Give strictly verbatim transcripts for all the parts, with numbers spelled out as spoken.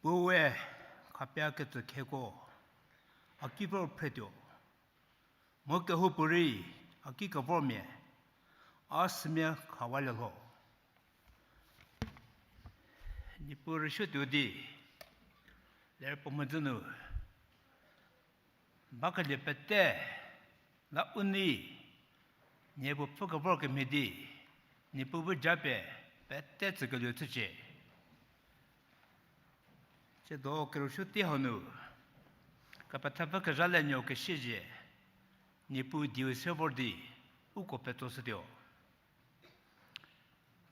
Puoe khapie ketsü kheko a ki vor phretuo. Mu kehoupuorei a ki kevormia a sümia khawalie lho. Niepuu rüsuotuo di, ler puo mhodzü nu bakelie pete la u nei, nie puo pfü kevor kemhie di, Niepuu bu japie pete tsükelie chücie. Tsiedo kerüsuo tei hau nu, kepethapfü kezha le nuo kesiezhie, Niepuu dieu se vor di, uko petso shütuo.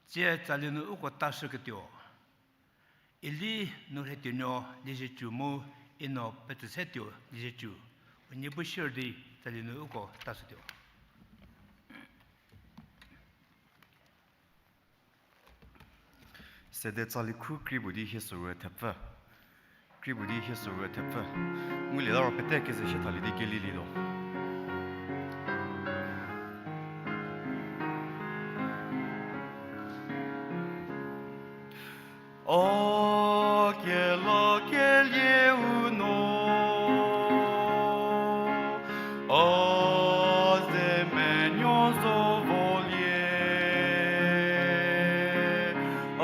Tsie tsali nu uko tashüketuo, Eli nu rhetuonuo lieziecü mu Eno petsü se tuo lieziecü, unie bu sier di tsali nu uko tashütuo. Sede tsali khu krie puo di hie sorou thepfü. Krie puo di hie sorou thepfü. Ngulieta ro pete keze shie thalie di kelilietuo. A kelakelie u no, a ze menuo zo volie, a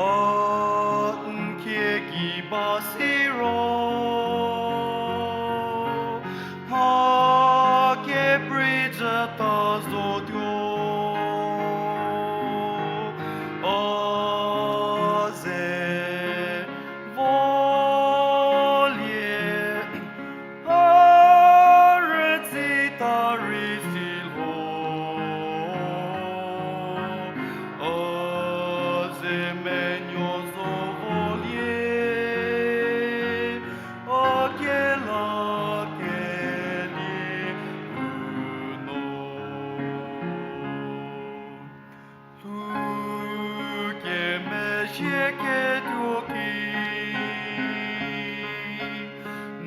n kie ki ba siro, mha keprei jüta zotuo, a ze volie, a rütsita rei si lho, a ze menuo zo volie, a kelakelie u no. Lhou kemezhie ketuo ki,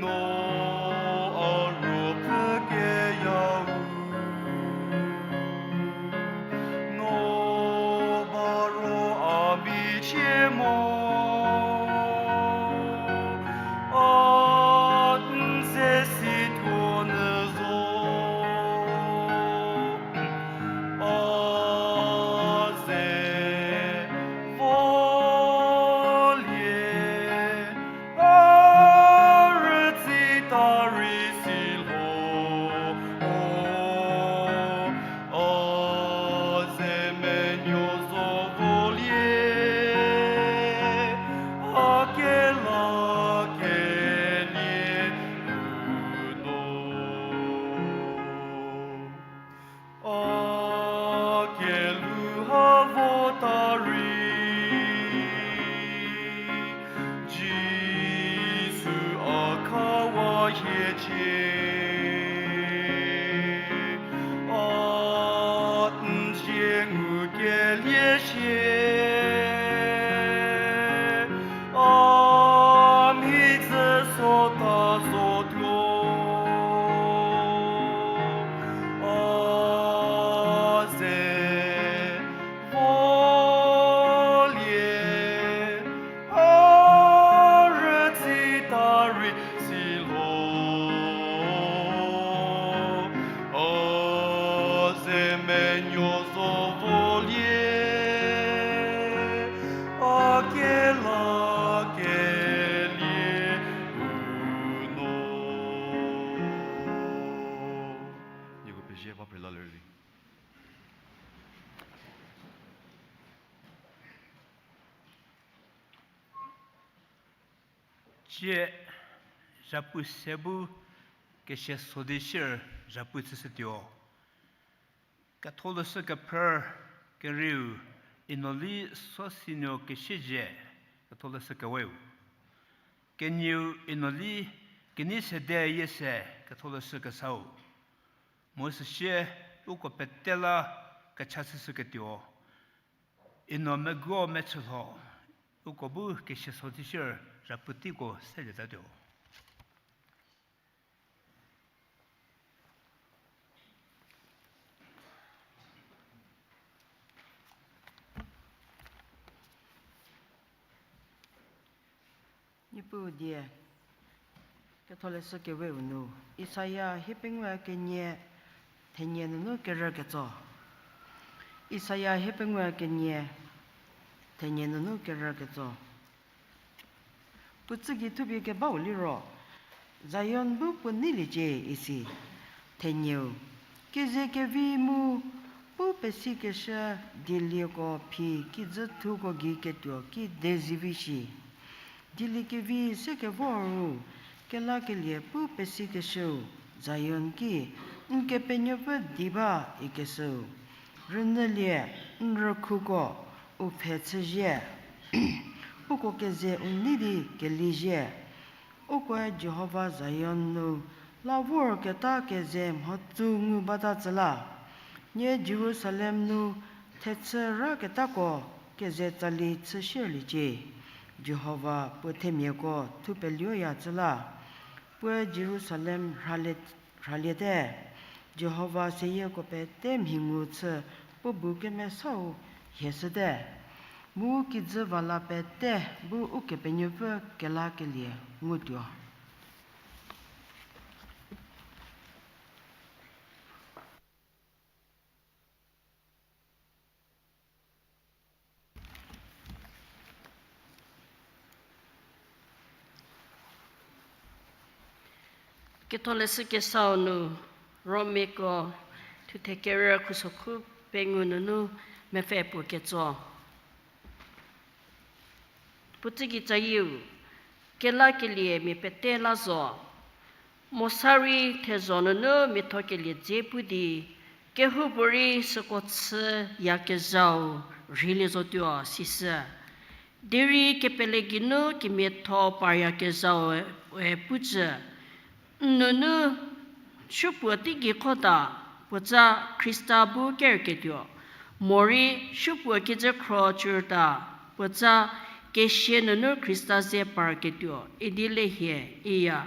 no a ruopfü keyau, no ba ro a michie mo, a n ze situo nyü zo. A ze volie, a rütsita rei si lho, a ze menuo zo volie, a kelakelie u no. A kelhou ha vota rei, Jisu a khawa hiecie. A n zie ngukelie sie, a mhi tsü sota zotuo, a ze volie, a rütsita rei si lho, a ze menuo zo volie, a kelakelie u no. Nieko pezie va phre la lerli. Tsie, zhapu se bu kesia so di sier zhapu chüshütuo. Ketholeshü kephrü kerieu, Eno li so sinuo kesiezhie, Ketholeshü keweu. Kenieu, Eno li kenei sede yie se, Ketholeshü kesau. Mu süsie uko pete la kecha chüshüketuo, Eno meguo mechülho, uko bu kesia so di sier zhapu teiko selietatuo. Nie U die, Ketholeshü Keweu nu, Isaia hiepengou kenie, thenie nunu kerü ketso. Isaia hiepengou kenie, thenie nunu kerü ketso. Puo tsügei thupie kebau liro, Zion bu puo neiliecie isi. Thenieu, keze kevi mu pu pesikeshü dielieko phi kijüthuko gei ketuo ki dezivi shi. Dieliekevi se kevor ru, kelakelie pu pesikeshüu, Zion ki, N Kepenuopfü di ba ikeshüu. Rünyülie, n rükhuko, u pfhe chüzie. Uko keze u nei di kelizhie. Ukoe Jihova Zion nu la vorketa keze mhodzü ngu bata tsü la, nie Jerusalem nu thechü raketako keze tsali chüshierliecie. Jihova puo themiako thupelieya tsü la, puoe Jerusalem rhalie, rhaliete. Jihova seyieko pete mhi ngu chü puo bu kemesau hieshüte. Mu kijü va la pete bu Ukepenuopfü kelakelie ngutuo. Ketholeshü Kesau nu, Romiako thuthe kerü khusokhu pengou nunu mepfü puo ketso. Puo tsügei tsayieu, kelakelie mia pete la zo. Mosa rei thezho nunu miathokelie dze pu di, kehoupuorei süko chüyakezhau rheilie zotuo sishü. Derei kepele geinu kemiatho paryakezhaue pucü, n nunu supuo teigei khota, puotsa Khrista bu kerketuo, morei supuo kijü khro cürta, puotsa kesia nunu Khrista ze parketuo idi le hie, iya.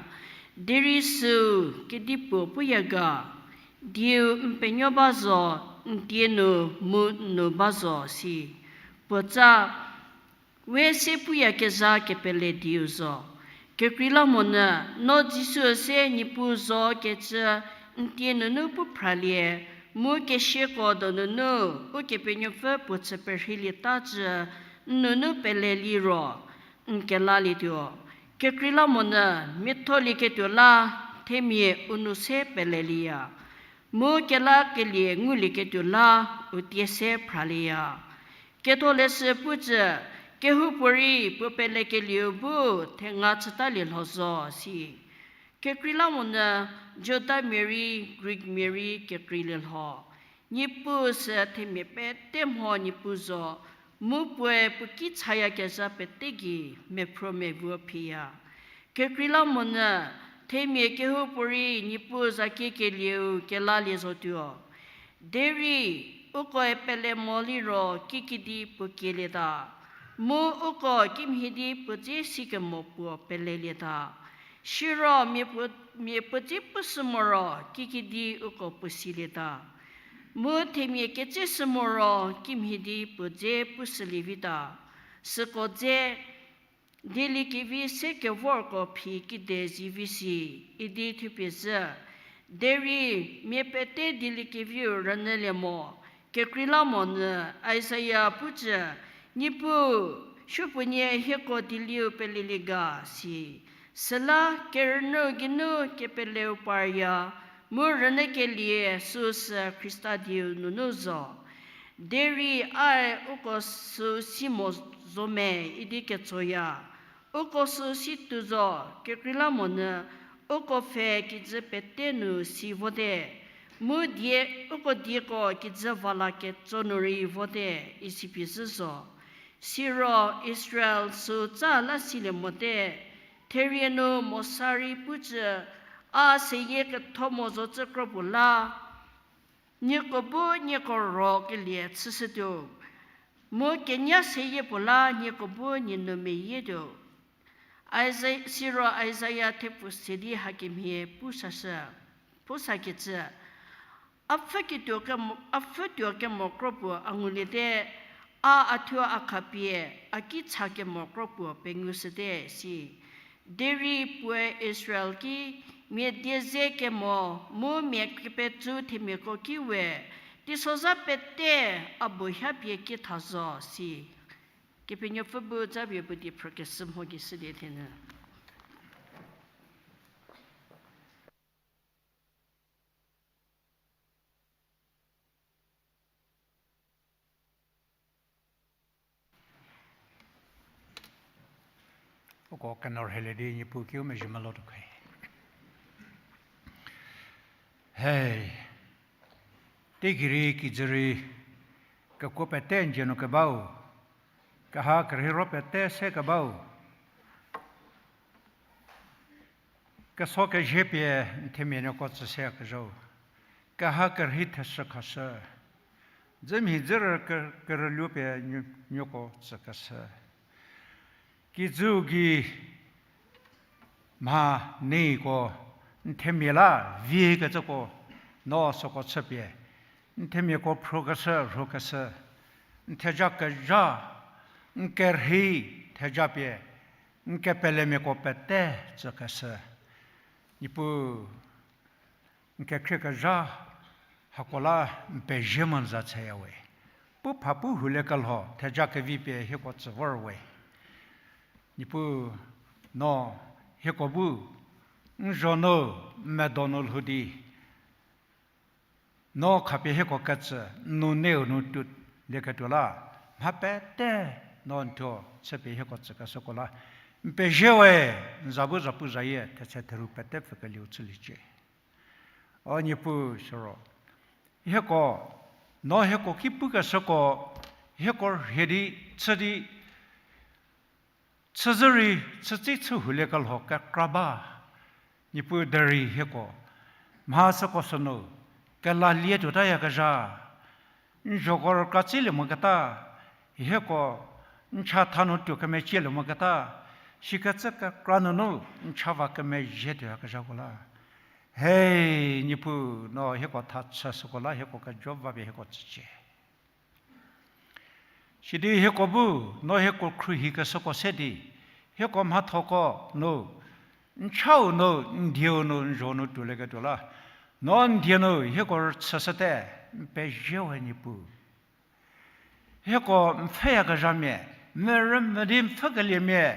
Derei süu kedipuo puya ga, dieu n penuo ba zo, n tie nu mu n nu ba zo si. Puotsa we se puyakezha kepele dieu zo. Kekreilamonyü, no Jisu se Niepuu zo kecü n tie nunu pu phralie, mu kesiako donunu Ukepenuopfü puo chü perheilieta cü n nunu pele liro, n kelalietuo. Kekreilamonyü miatholieketuo la themia u nu se pelelieya. Mu kelakelie ngulieketuo la u tie se phralieya. Ketholeshü pucü, kehoupuorei puo pelekelieu bu thenga chütalie lho zo si. Kekreilamonyü Judamia rei, Greekmia rei kekreilie lho. Niepuu sü themia pete mho Niepuu zo, mu puoe puo ki chayakezha pete gei mephruo mevuo phiya. Kekreilamonyü themia kehoupuorei Niepuu za kiekelieu kelalie zotuo. Derei ukoe pele mo liro kikidi puo kielieta, mu uko kimhie di puo dze sikemo puo pelelieta. Siro mia puo, mia puo dze pushü moro kikidi uko puo silieta. Mu themia ketseshü moro kimhie di puo dze pushülie vita. Süko dze, dieliekevi se kevorko phi kide zivi si, idi thupie zhü. Derei mia pete dieliekeviu rünyülie mo, kekreilamonyü Isaia pucü, Niepuu, supuonie hieko dielieu pelelie ga si. Süla kerünyüu geinu kepeleu parya, mu rünyükelie süu sü Khrista dieu nunu zo. Derei ae uko süu si mo zo me idi ketsoya. Uko süu si tuo zo, kekreilamonyü uko pfhe kijü pete nu si vote, mu die, uko dieko kijü va la ketso nu rei vote, isi pie zhü zo. Siro Israel süu tsa la silie mote, therie nu Mosa rei pucü, a seyie ketho mo zocü kro puo la, nieko bu nieko ro kelie chüshütuo, mu kenie seyie puo la nieko bu nie nu meyietuo. Isa-, siro Isaia thepfu se di hakemhie pu sashü, pu sakecü, a pfhüketuo kemo, a pfhütuo kemo kro puo a nguliete, a a thuo a khapie, a ki cha kemo kro puo pengushüte si. Derei puoe Israel ki, mia die ze kemo mu mia kepetsu themiako ki we, teisozha pete a bu hapie ki tha zo si. Kepenuopfü bu japie puo die phrükeshü mho gei shülie thenyü. Uko kenor helie di Niepuu kiu mezhie melotuo khe. He, teigei rei kijü rei, kekuo pete n dzie nu kebau, keha kerheiro pete se kebau, keso kezhie pie n themia nuoko tsü seyakezhau, keha kerhei theshü khashü, dzümhi dzürü ke-, kerüluo pie nuo-, nuoko tsükeshü. Kijüu gei mha neiko, n themia la vikecüko, no süko chüpie, n themiako phrükeshü, rhükeshü, n theja kezha, n kerhei theja pie, n kepelemiako pete tsükeshü. Niepuu, n kekhrie kezha, hako la n pezie monyü chaya we. Pu pha pu hulie kelho theja kevi pie hieko tsü vor we. Niepuu, no hieko bu n zho nu, n medo nu lhou di, no khapie hieko ketsü, n nou neiu nu tuolieketuo la, mha pete no n thuo chüpie hieko tsükeshüko la n pezie we. N za bu zapuzayie thetse theru pete pfükelieu chüliecie. O Niepuu siro, hieko, no hieko ki pukeshüko, hieko rhie di, chü di, chüzhü rei, chütsi chü hulie kelho kekra ba. Niepuu derei hieko, mha süko sünu, kelalie tuotayakezha, n zhoko rükra tsülie moketa, hieko, n chatha nu tuo kemecielie moketa, sikecü kekra nunu, n cha va kemezhie tuoyakezhako la. He, Niepuu, no hieko tha chü süko la hieko kejo va pie hieko tsücie. Sidi hieko bu, no hieko khruohikeshüko se di, hieko mhathoko nu, n chau nu, n dieu nu, n zho nu tuolieketuo la, no n die nu hieko rüchüshüte, n pezie we Niepuu. Hieko n pfhüyakezhamia, merü mvü di n pfhükeliemia,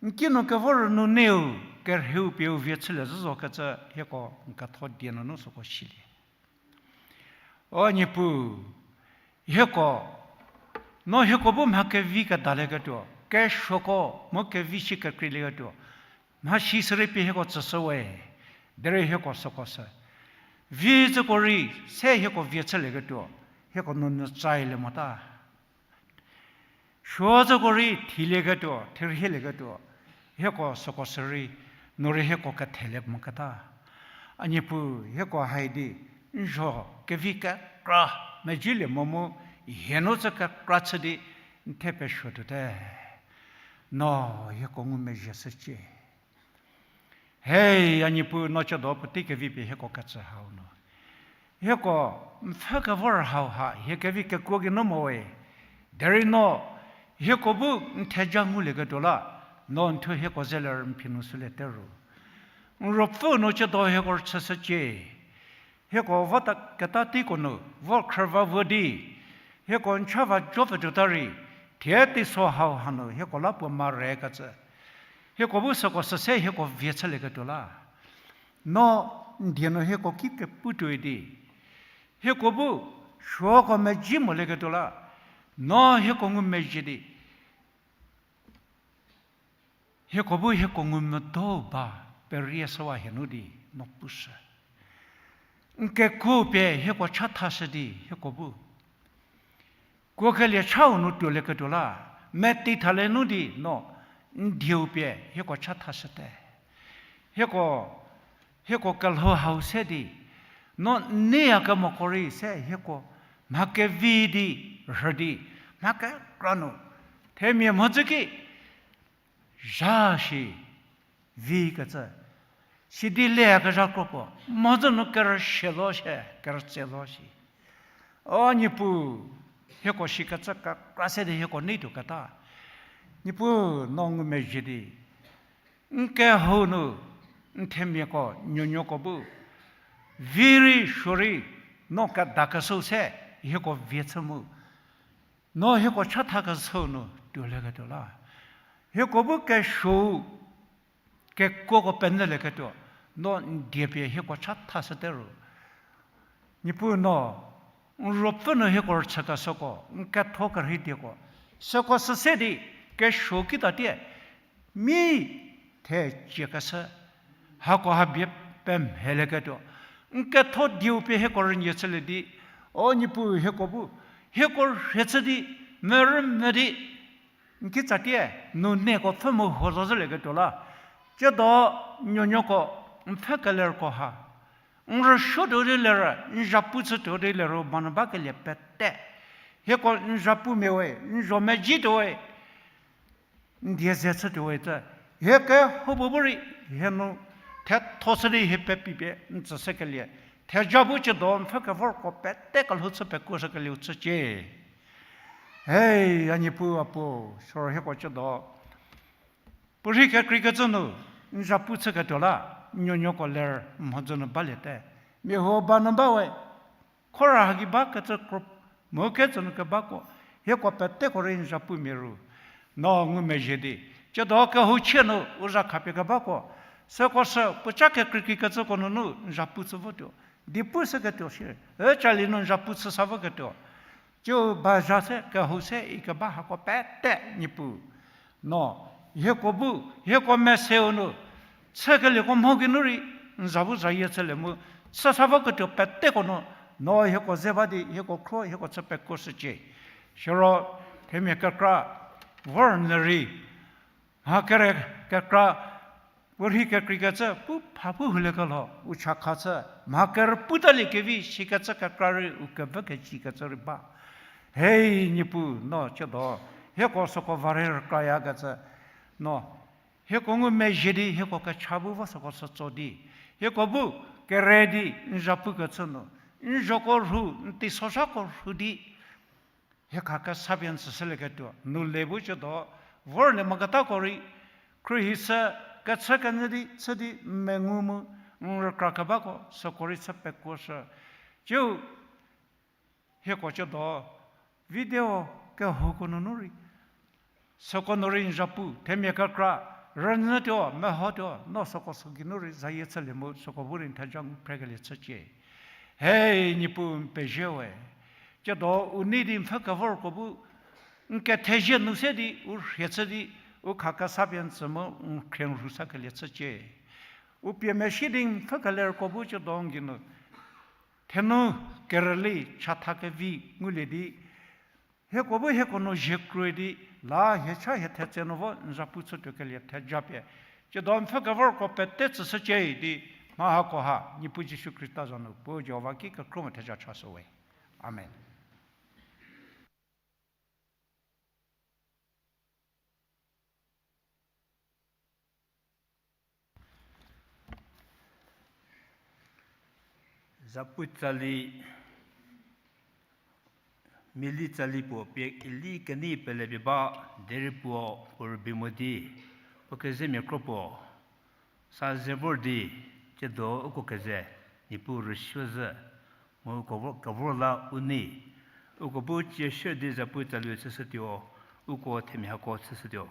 n kinu kevor nu neiu, kerheiu pieu vie chülie zhü zokecü hieko n ketho die nunu süko silie. O Niepuu, hieko, no hieko bu mha kevi kedalieketuo, kesuoko mu kevi shi kekreilieketuo, mha shi sürei pie hieko tsüshü we, derei hieko süko sü, vi züko rei se hieko vie chülieketuo, hieko nunu tsailie mota. Suo züko rei thilieketuo, therhielieketuo, hieko süko sürei, nu rei hieko kethelie moketa. A Niepuu, hieko hai di, n zho kevi kekra, mezielie mo mu, hie nu tsü kekra chü di, n the pesuo tuote. No, hieko ngumezhie shücie. He, a Niepuu, no chüdo puotei kevi pie hieko ketsü hau nu, hieko n pfhü kevor hau ha hie kevi kekuo geinu mo we. Derei no, hieko bu n theja ngulieketuo la, no n thuo hieko zeler n phi nu sülie teru. N ruopfü nu chüdo hieko rüchüshücie. Hieko vota keta teiko nu, vo khrüva vo di, hieko n cha va jo pfü tuota rei, thie teiso hau hanu hieko la puo mare kecü, hieko bu süko süse hieko vie chülieketuo la, no n die nu hieko ki kepu tuoi di, hieko bu suoko mezhie molieketuo la, no hieko ngumezhie di, hieko bu hieko ngu medo ba, perie shüwa hie nu di, no pushü. N kekuo pie hieko chathashü di, hieko bu kuokelie chau nu tuolieketuo la, metei thalie nu di, no n dieu pie hieko chathashüte. Hieko, hieko kelhou hau se di, no n neiyakemoko rei se hieko mha kevi di, rhü di, mha kekra nu, themia mhodzü ki zha shi, vi kecü, sidi leyakezha kro puo mhodzü nu kerüshie lo shie, kerütse lo shi. O Niepuu, hieko shikecü kekra se di hieko neituoketa, Niepuu, no ngumezhie di, N kehou nu, n themiako, nuonuoko bu, vi rei, suo rei, no kedakeshüu se, hieko vie chü mu. No hieko chathakeshüu nu tuolieketuo la. Hieko bu kesuou, kekuoko penyülieketuo, no n die pie hieko chathashüte ru. Niepuu no, n ruopfü nu hieko rüchükeshüko, n ketho kerhei dieko, süko süse di, kesuo kitatie, mi theciekeshü, hako ha bie pemhelieketuo. N ketho dieu pie hieko rünyie chülie di, o Niepuu hieko bu, hieko rhie chü di, merü me di, n kitsatie, nuneko pfhü mu huo zo zhülieketuo la. Tsiedo, nuonuoko, n pfhü kelerko ha. N rüsuo tuo di lerü, n zhapu chü tuo di lerü, manu bakelie pete. Hieko n zhapumia we, n zho mezhie tuo we. N die ze chü tuo we tse. Hie kehoupuo bu rei, hie nu, thetho chü di hie pepipie, n tsüshükelie. Theja bu tsiedo, n pfhü kevorko pete kelhou chü pekuoshükelieu chücie. Hei, a Niepuu a puo, süro hieko tsiedo. Puorhi kekreikecü nu, n zhapu chüketuo la, nuonuoko ler mhodzü nu baliete. Mia huo ba nu ba we, khora haki bakecü kro, mu kecü nu kebako, hieko peteko rei n zhapumia ru. No ngumezhie di, tsiedo kehouchie nu, u zha khapie kebako, süko sü, puoca kekreikrei kecüko nunu, n zhapu chü votuo. Di pushüketuo shie, e cali nu n zhapu chü sa voketuo. Tsiu ba zha se, kehou se, ikeba hako pete Niepuu. No, hieko bu, hieko meseu nu, chükelieko mho geinu rei, n za bu zayie chülie mu, chü sa voketuo peteko nu, no hieko ze ba di, hieko khro, hieko chü pekuoshücie. Siro, themia kekra, vor nyü rei, mha kere kekra, puorhi kekreikecü pu pha pu huliekelho, u chakha chü, mha kerü putaliekevi sikecü kekra rei u kevü kecikecü rei ba. Hei Niepuu no tsiedo, hieko süko va rei rükrayakecü, no, hieko ngumezhie di, hieko kecha bu vo süko sü tso di, hieko bu kere di, n zhapukecü nu, n zhoko rhu, n teisozhako rhu di, hie kha kesa pie n tsüshülieketuo, nu le bu tsiedo, vorlie moketako rei, khruohi sü, kechü kenyü di, chü di, n mengu mu, n rükra kebako, süko rei chü pekuoshü. Tsiu, hieko tsiedo, video kehouko nunu rei, süko nu rei n zhapu, themia kekra, rünyütuo, mehotuo, no süko sü geinu rei zayie chülie mu, süko bu rei n theja ngu phrekelie chücie. Hei Niepuu n pezie we, tsiedo u nei di n pfhü kevorko bu, n kethezie nu se di, u rhie chü di, u kha kesa pie n tsü mu, n khrie n rhu sakelie chücie. U pie mesi di n pfhü kelerko bu tsiedo n geinu, thenu kerüli chatha kevi ngulie di, hieko bu hieko nu zhie kroi di, la hie cha hie thetse nu vo n zhapu chütuokelie theja pie, tsiedo n pfhü kevorko pete tsüshücie di, mha hako ha, Niepuu Jisu Khrista za nu, Puo Jihova ki kekhro mu theja chashü we. Amen. Zapu tsali, mili tsali puo pie ili kenei pele pie ba, derei puo, puo rübei mo di, puo kezemia kro puo, sa ze vor di, tsiedo uko keze, Niepuu rüsuo zhü, mu uko vor, kevor la u nei, uko bu tsieshü di zapu tsaliu chüshütuo, uko themia hako chüshütuo.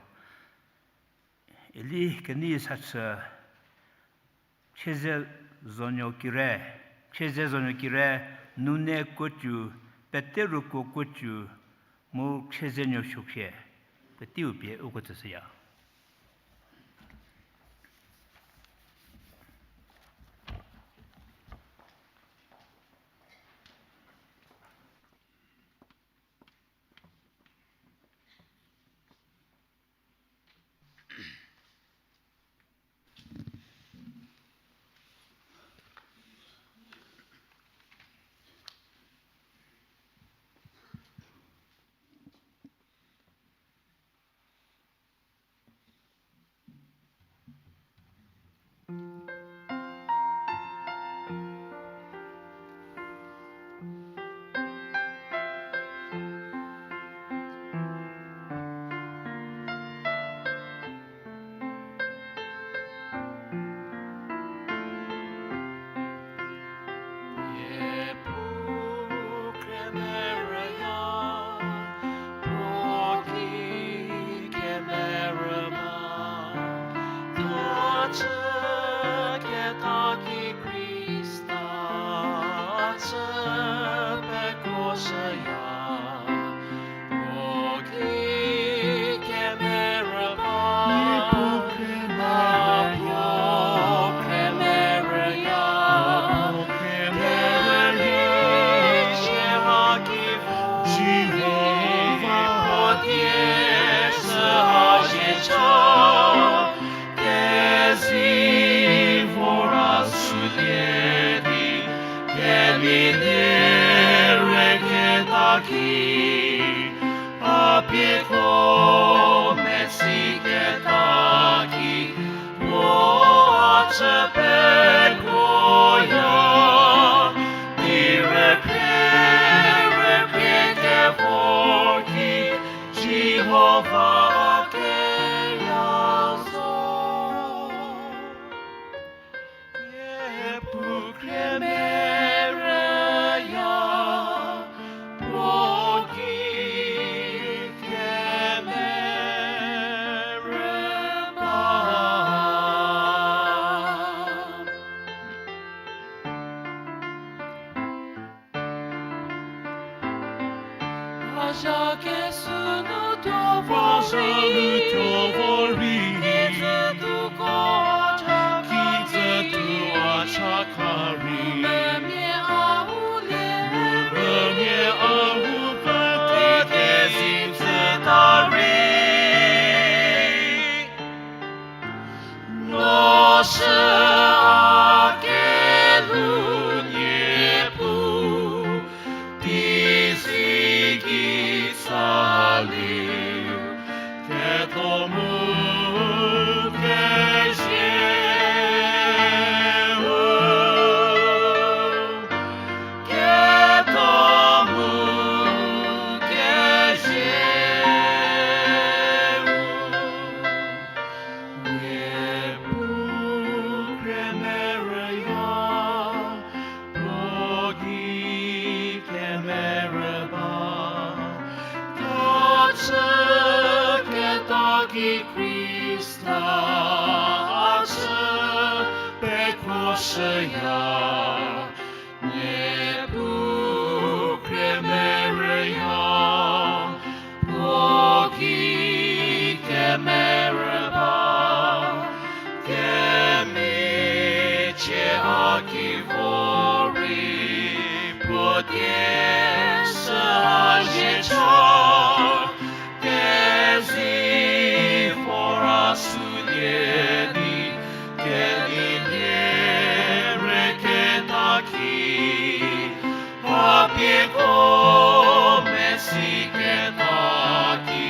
Ili kenei sa chü, Chieze zonuo kire, Chieze zonuo kire, nune kuocu, pete ruko kuocu, mu Chieze nuo suokhie, peteu pie uko tsüshüya. Pekroya, di rükrie, rükrie kevor ki, Jihova keya zo. Niepuu kemeriya, puo ki kemerü ba. Vaza kesü nu tuo vor, vaza nu tuo vor rei, kijü tuo ko cha, kijü tuo a cha ka rei, mia a hu lie, mia a hu pete kezei tsü ta rei. No sü a kelhou Niepuu, di si ki saliu, ketho mu kezieu, ketho mu kezieu. Niepuu kemerüya, puo ki kemerü ba, kechü keta ki Khrista a chü pekroshüya. Niepuu kemerüya, puo ki kemerü ba, kemichie a ki vor rei, puo die sü a ziecha, kezei vor a sülie di, kenilie rüketa ki, a pieko mesiketa ki,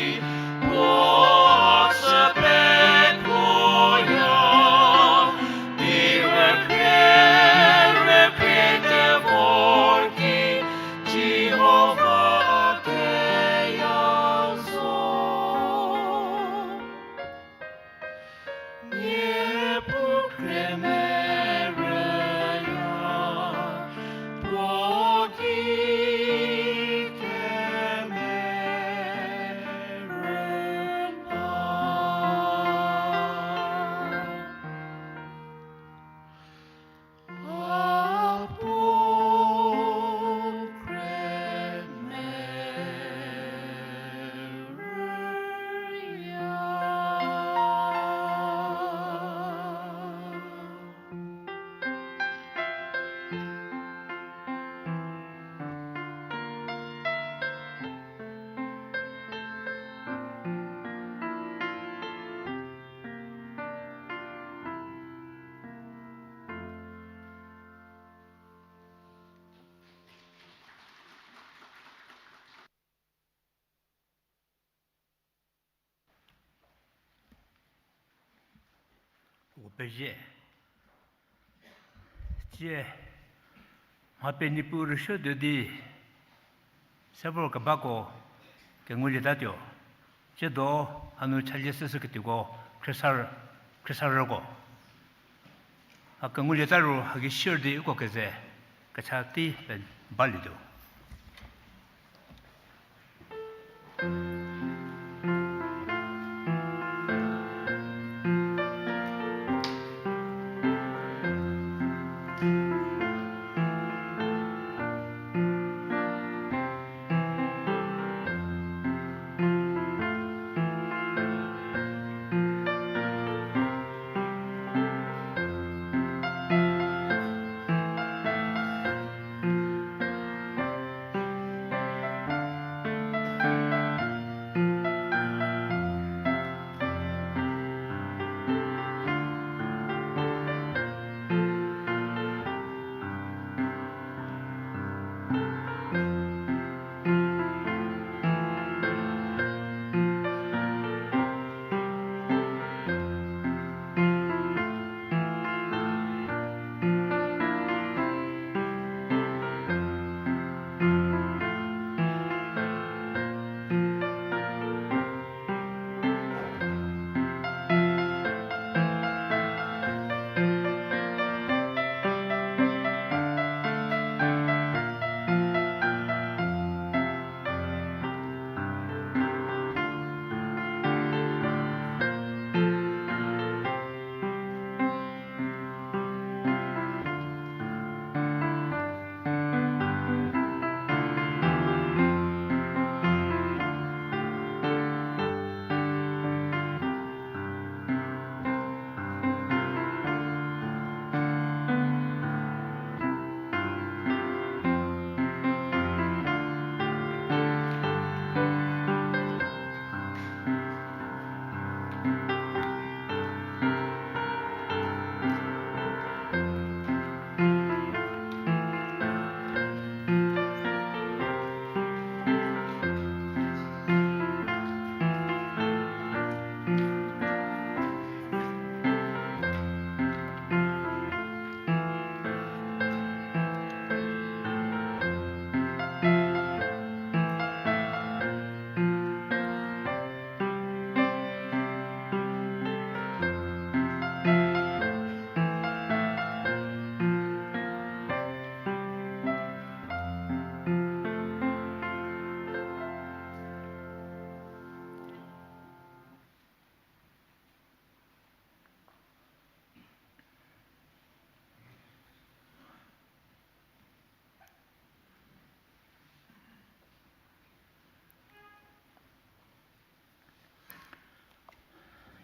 puo a chü pekroya, di rükrie, rükrie kevor ki, Jihova keya zo. Niepuu kemerüya, puo ki kemerü ba. Uko pezie. Tsie, mha pie Niepuu rüsuo tuo di, se vor kebako kengulietatuo. Tsiedo hanu chalie süshüketuoko, khriesarü, khriesarüko. A kengulieta ru haki sier di uko keze, kecha tei pe balietuo.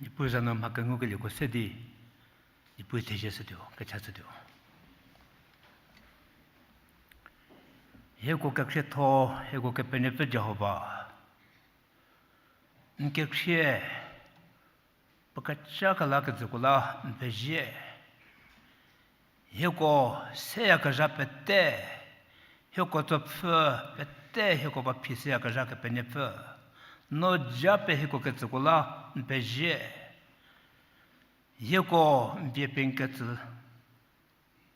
Niepuu za nu mha kengukelieko se di, Niepuu thezie shütuo, kecha chütuo. Hieko kekhrietho, hieko Kepenuopfü Jihova. N kekhrie, puo kecha kelakecüko la n pezie. Hieko seyakezha pete, hieko tsopfü pete, hieko va phi seyakezha Kepenuopfü. No ja pie hieko kecüko la n pezie. Hieko n vie pie n kecü,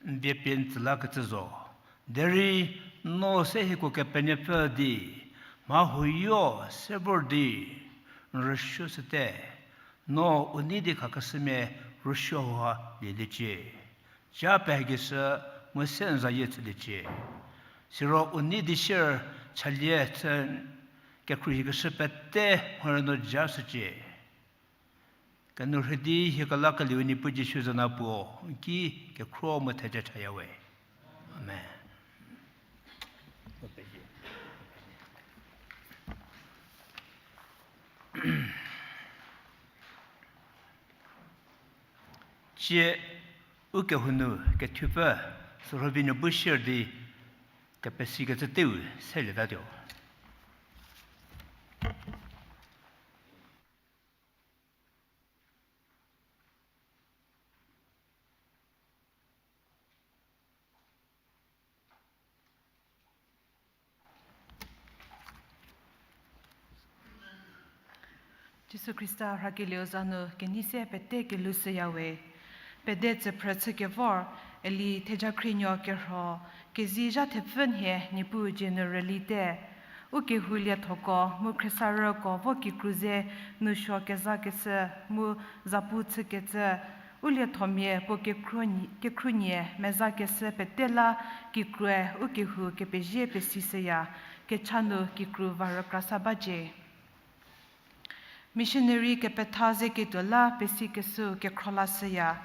n vie pie n tsü lakecü zo. Derei no se hieko Kepenuopfü di, mha huoyo se vor di, n rüsuo shüte, no u nei di khakeshümia rüsuo hauha lieliecie. Ja pie hagishü mu se n zayie chüliecie. Siro u nei di sier chalie chü kekhruohikeshü pete mhorü no ja shücie. Kenou rhü di hie kelakelieu Niepuu Jisu za nu puo, n ki kekhruo mu theja chayawe. Amen. Tsie ukehou nu kethupfü sürhovi nu bu sier di kepesikecü teiu selietatuo. Jisu Khrista rhakelieu za nu kenei se pete kelou shüyawe. Pede tsüphrü chükevor, eli thejakhrinuo kerho, kezei zha thepfü nhie Niepuu dzie nu rülite. Ukehou liethoko mu khriesarüko vo kikru ze nousuo kezakeshü mu zapu chükecü, u liethomia puo kekhruohie, kekhruohie mezakeshü pete la kikrue ukehou kepezie pesishüya, kecha nu kikru va rükra sa bacie. Missionary kepetha zeketuo la pesikeshüu kekhro lashüya.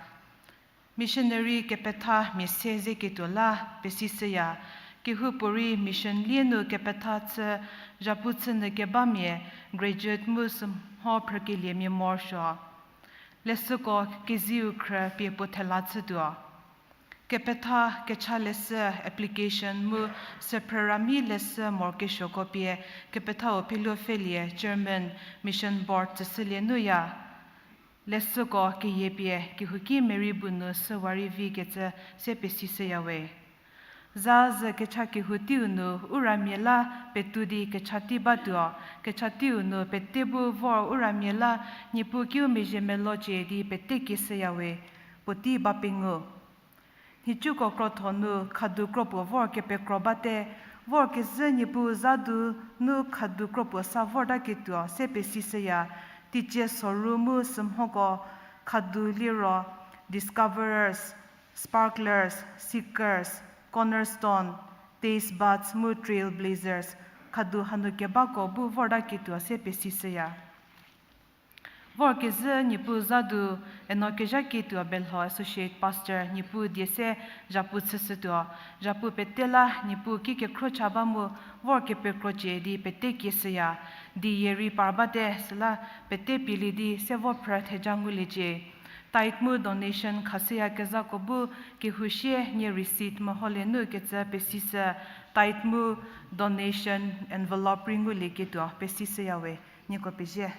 Missionary kepetha mia se zeketuo la pesishüya. Kehoupuorei mission lie nu kepetha chü zhapu chü nyü kebamia graduate mu sümho phrükeliemia morosuo. Leshüko keziu khrü pie puo thela chütuo. Kepetha kecha leshü application mu süphrü rami leshü morokesuoko pie kepethau Pheluopfhelie Chairman Mission Board tsüshülie nuya. Leshüko keyie pie kehouki Mary bu nu süwa rei vikecü se pesishüyawe. Za zü kecha kehou teiu nu u ramia la petou di kecha tei batuo, kecha teiu nu pete bu vor u ramia la Niepuu kiu mezhie melocie di pete kieshüyawe, puotei ba pengou. Nhicuko krotho nu khadu kropuo vor kepekro bate, vor kezhü Niepuu za du nu khadu kropuo sa vortaketuo se pesishüya, teicie soru mu sümhoko khadu liro discoverers, sparklers, seekers, cornerstone, taste buds mu trailblazers, khadu hanu kebako bu vortaketuo se pesishüya. Vorkezhü Niepuu za du eno kezhaketuo Belho Associate Pastor Niepuu die se zhapu chüshütuo, zhapu pete la Niepuu ki kekhro cha ba mu vor kepekrocie di pete kieshüya, di yie rei par bate süla pete pielie di se vo phrü theja nguliecie. Tithe mu donation khashüyakezhako bu kehou sie nie receipt meholie nu kecü pesishü, tithe mu donation envelope rei ngulieketuo pesishüyawe, nieko pezie.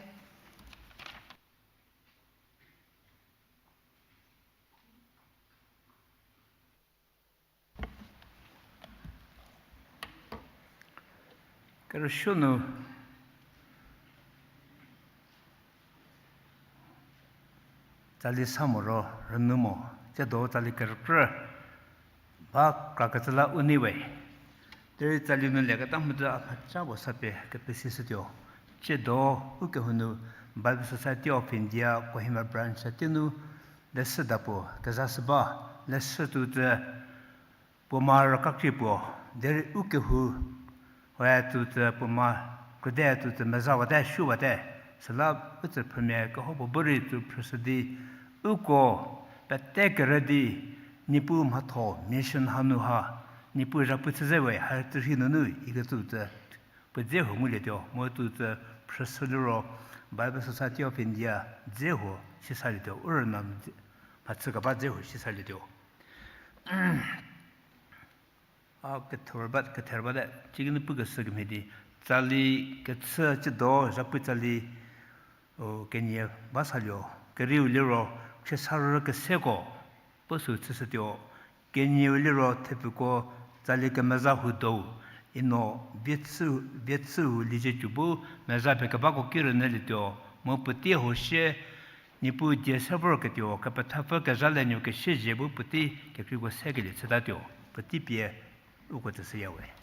Kerüsuo nu tsali sa mo ro rünyü mo, tsiedo tsali kerükrü ba krakecü la u nei we. Derei tsali nu leketa mhodzü a mhaca puo sa pie kepesishütuo. Tsiedo ukehou nu Bible Society of India Kohima Branch tei nu leshüda puo kezashü ba, leshü tutsü puo ma rükakrie puo, derei ukehou we tutsü puo ma krüde tutsü mezawate, shuwate, süla u tsüphrümia kehoupuo bu rei tsüphrüshü di, uko pete kerü di, Niepuu mhatho mission hanu ha, Niepuu zhapu chü ze we ha tsürhi nunu ikecü tsü puo dze huo ngulietuo, mu tutsü phrüshü liro, Bible Society of India dze huo sisalietuo, u rüna dze, mhachü keba dze huo sisalietuo. A ketherba, ketherba te, cikinu pukeshü kemhie di, tsali kechü ciedo, zhapu tsali, o, kenie ba saluo, kerieu liro, khriesarü keseko, puo sü chüshütuo, kenieu liro thepfuko tsali kemeza huo do, ino viechü, viechüu liecie cü bu meza pie kebako ki rünyülietuo, mu puotei huo sie, Niepuu die se vorketuo, kepethapfü kezha le nuo kesie zhie bu puotei kekreiko sekelie chütatuo, puotei pie uko tsüshüyawe.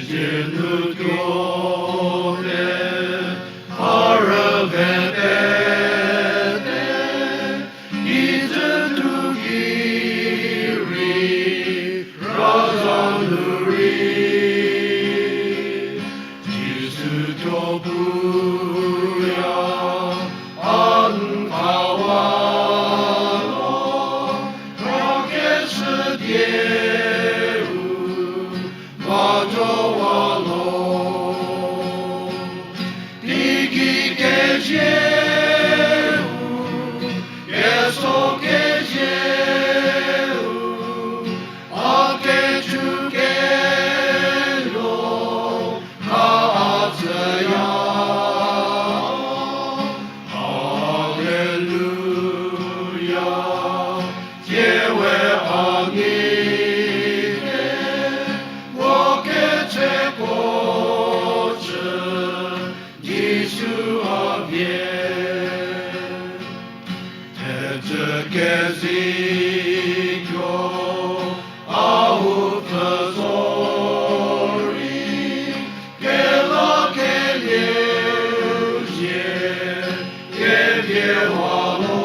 Zienutuo te, a rüvete te, icü tuki rei, raza nu rei. Jisu tuo puya, a n kawa lo, rakeshü dieu, vajo wa lo. Teigei kezieu, keso kezieu, a kecü kelo, a a tsüya. Haleluya, tsie we a nei te, puo ketseko cü, Jisu a vie. Thecü kezei tuo, a u pfü zorei, kela kelieu zie, kevie wa lo.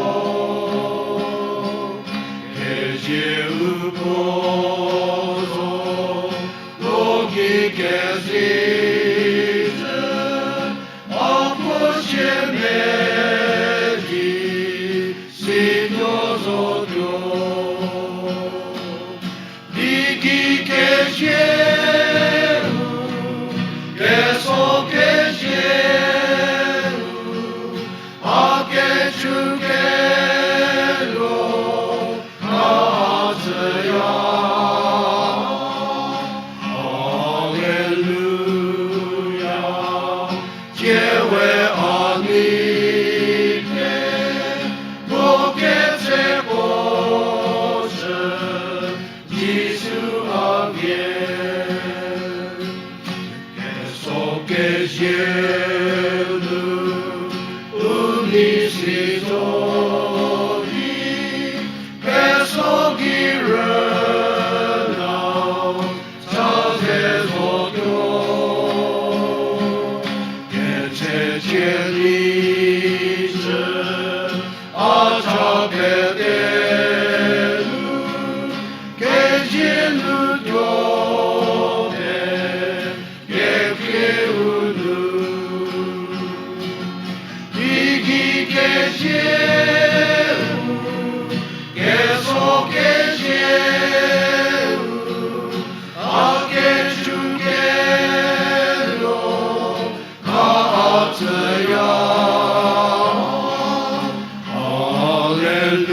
Kezieu puo zo, loki kezei cü, a puo sie medi, situo zotuo. Teigei kezieu, keso kezieu, a kecü kelo, a a tsüya. Haleluya, tsie we a nei te, puo ketseko cü, Jisu a vie. Keso kezieu nu, u nei si zo di, keso gei rüna, cha ze zotuo. Kechecie di cü, a cha pete nu, kezie nu tuo te, kekhrieu nu. Teigei kezieu, keso kezieu, a kecü kelo, a a tsüya.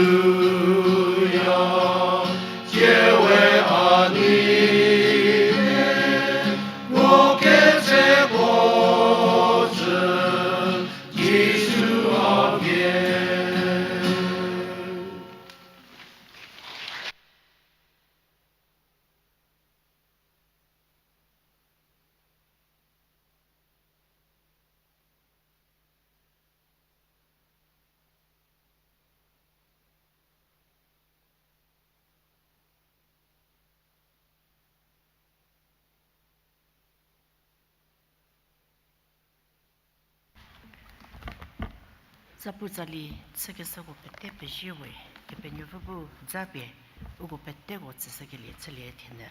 Haleluya, tsie we a nei te, puo ketseko cü, Jisu a vie. Zapu tsali chükeshüko pete pezie we, Kepenuopfü bu zapie uko peteko tsüshükelie chülie thienyü.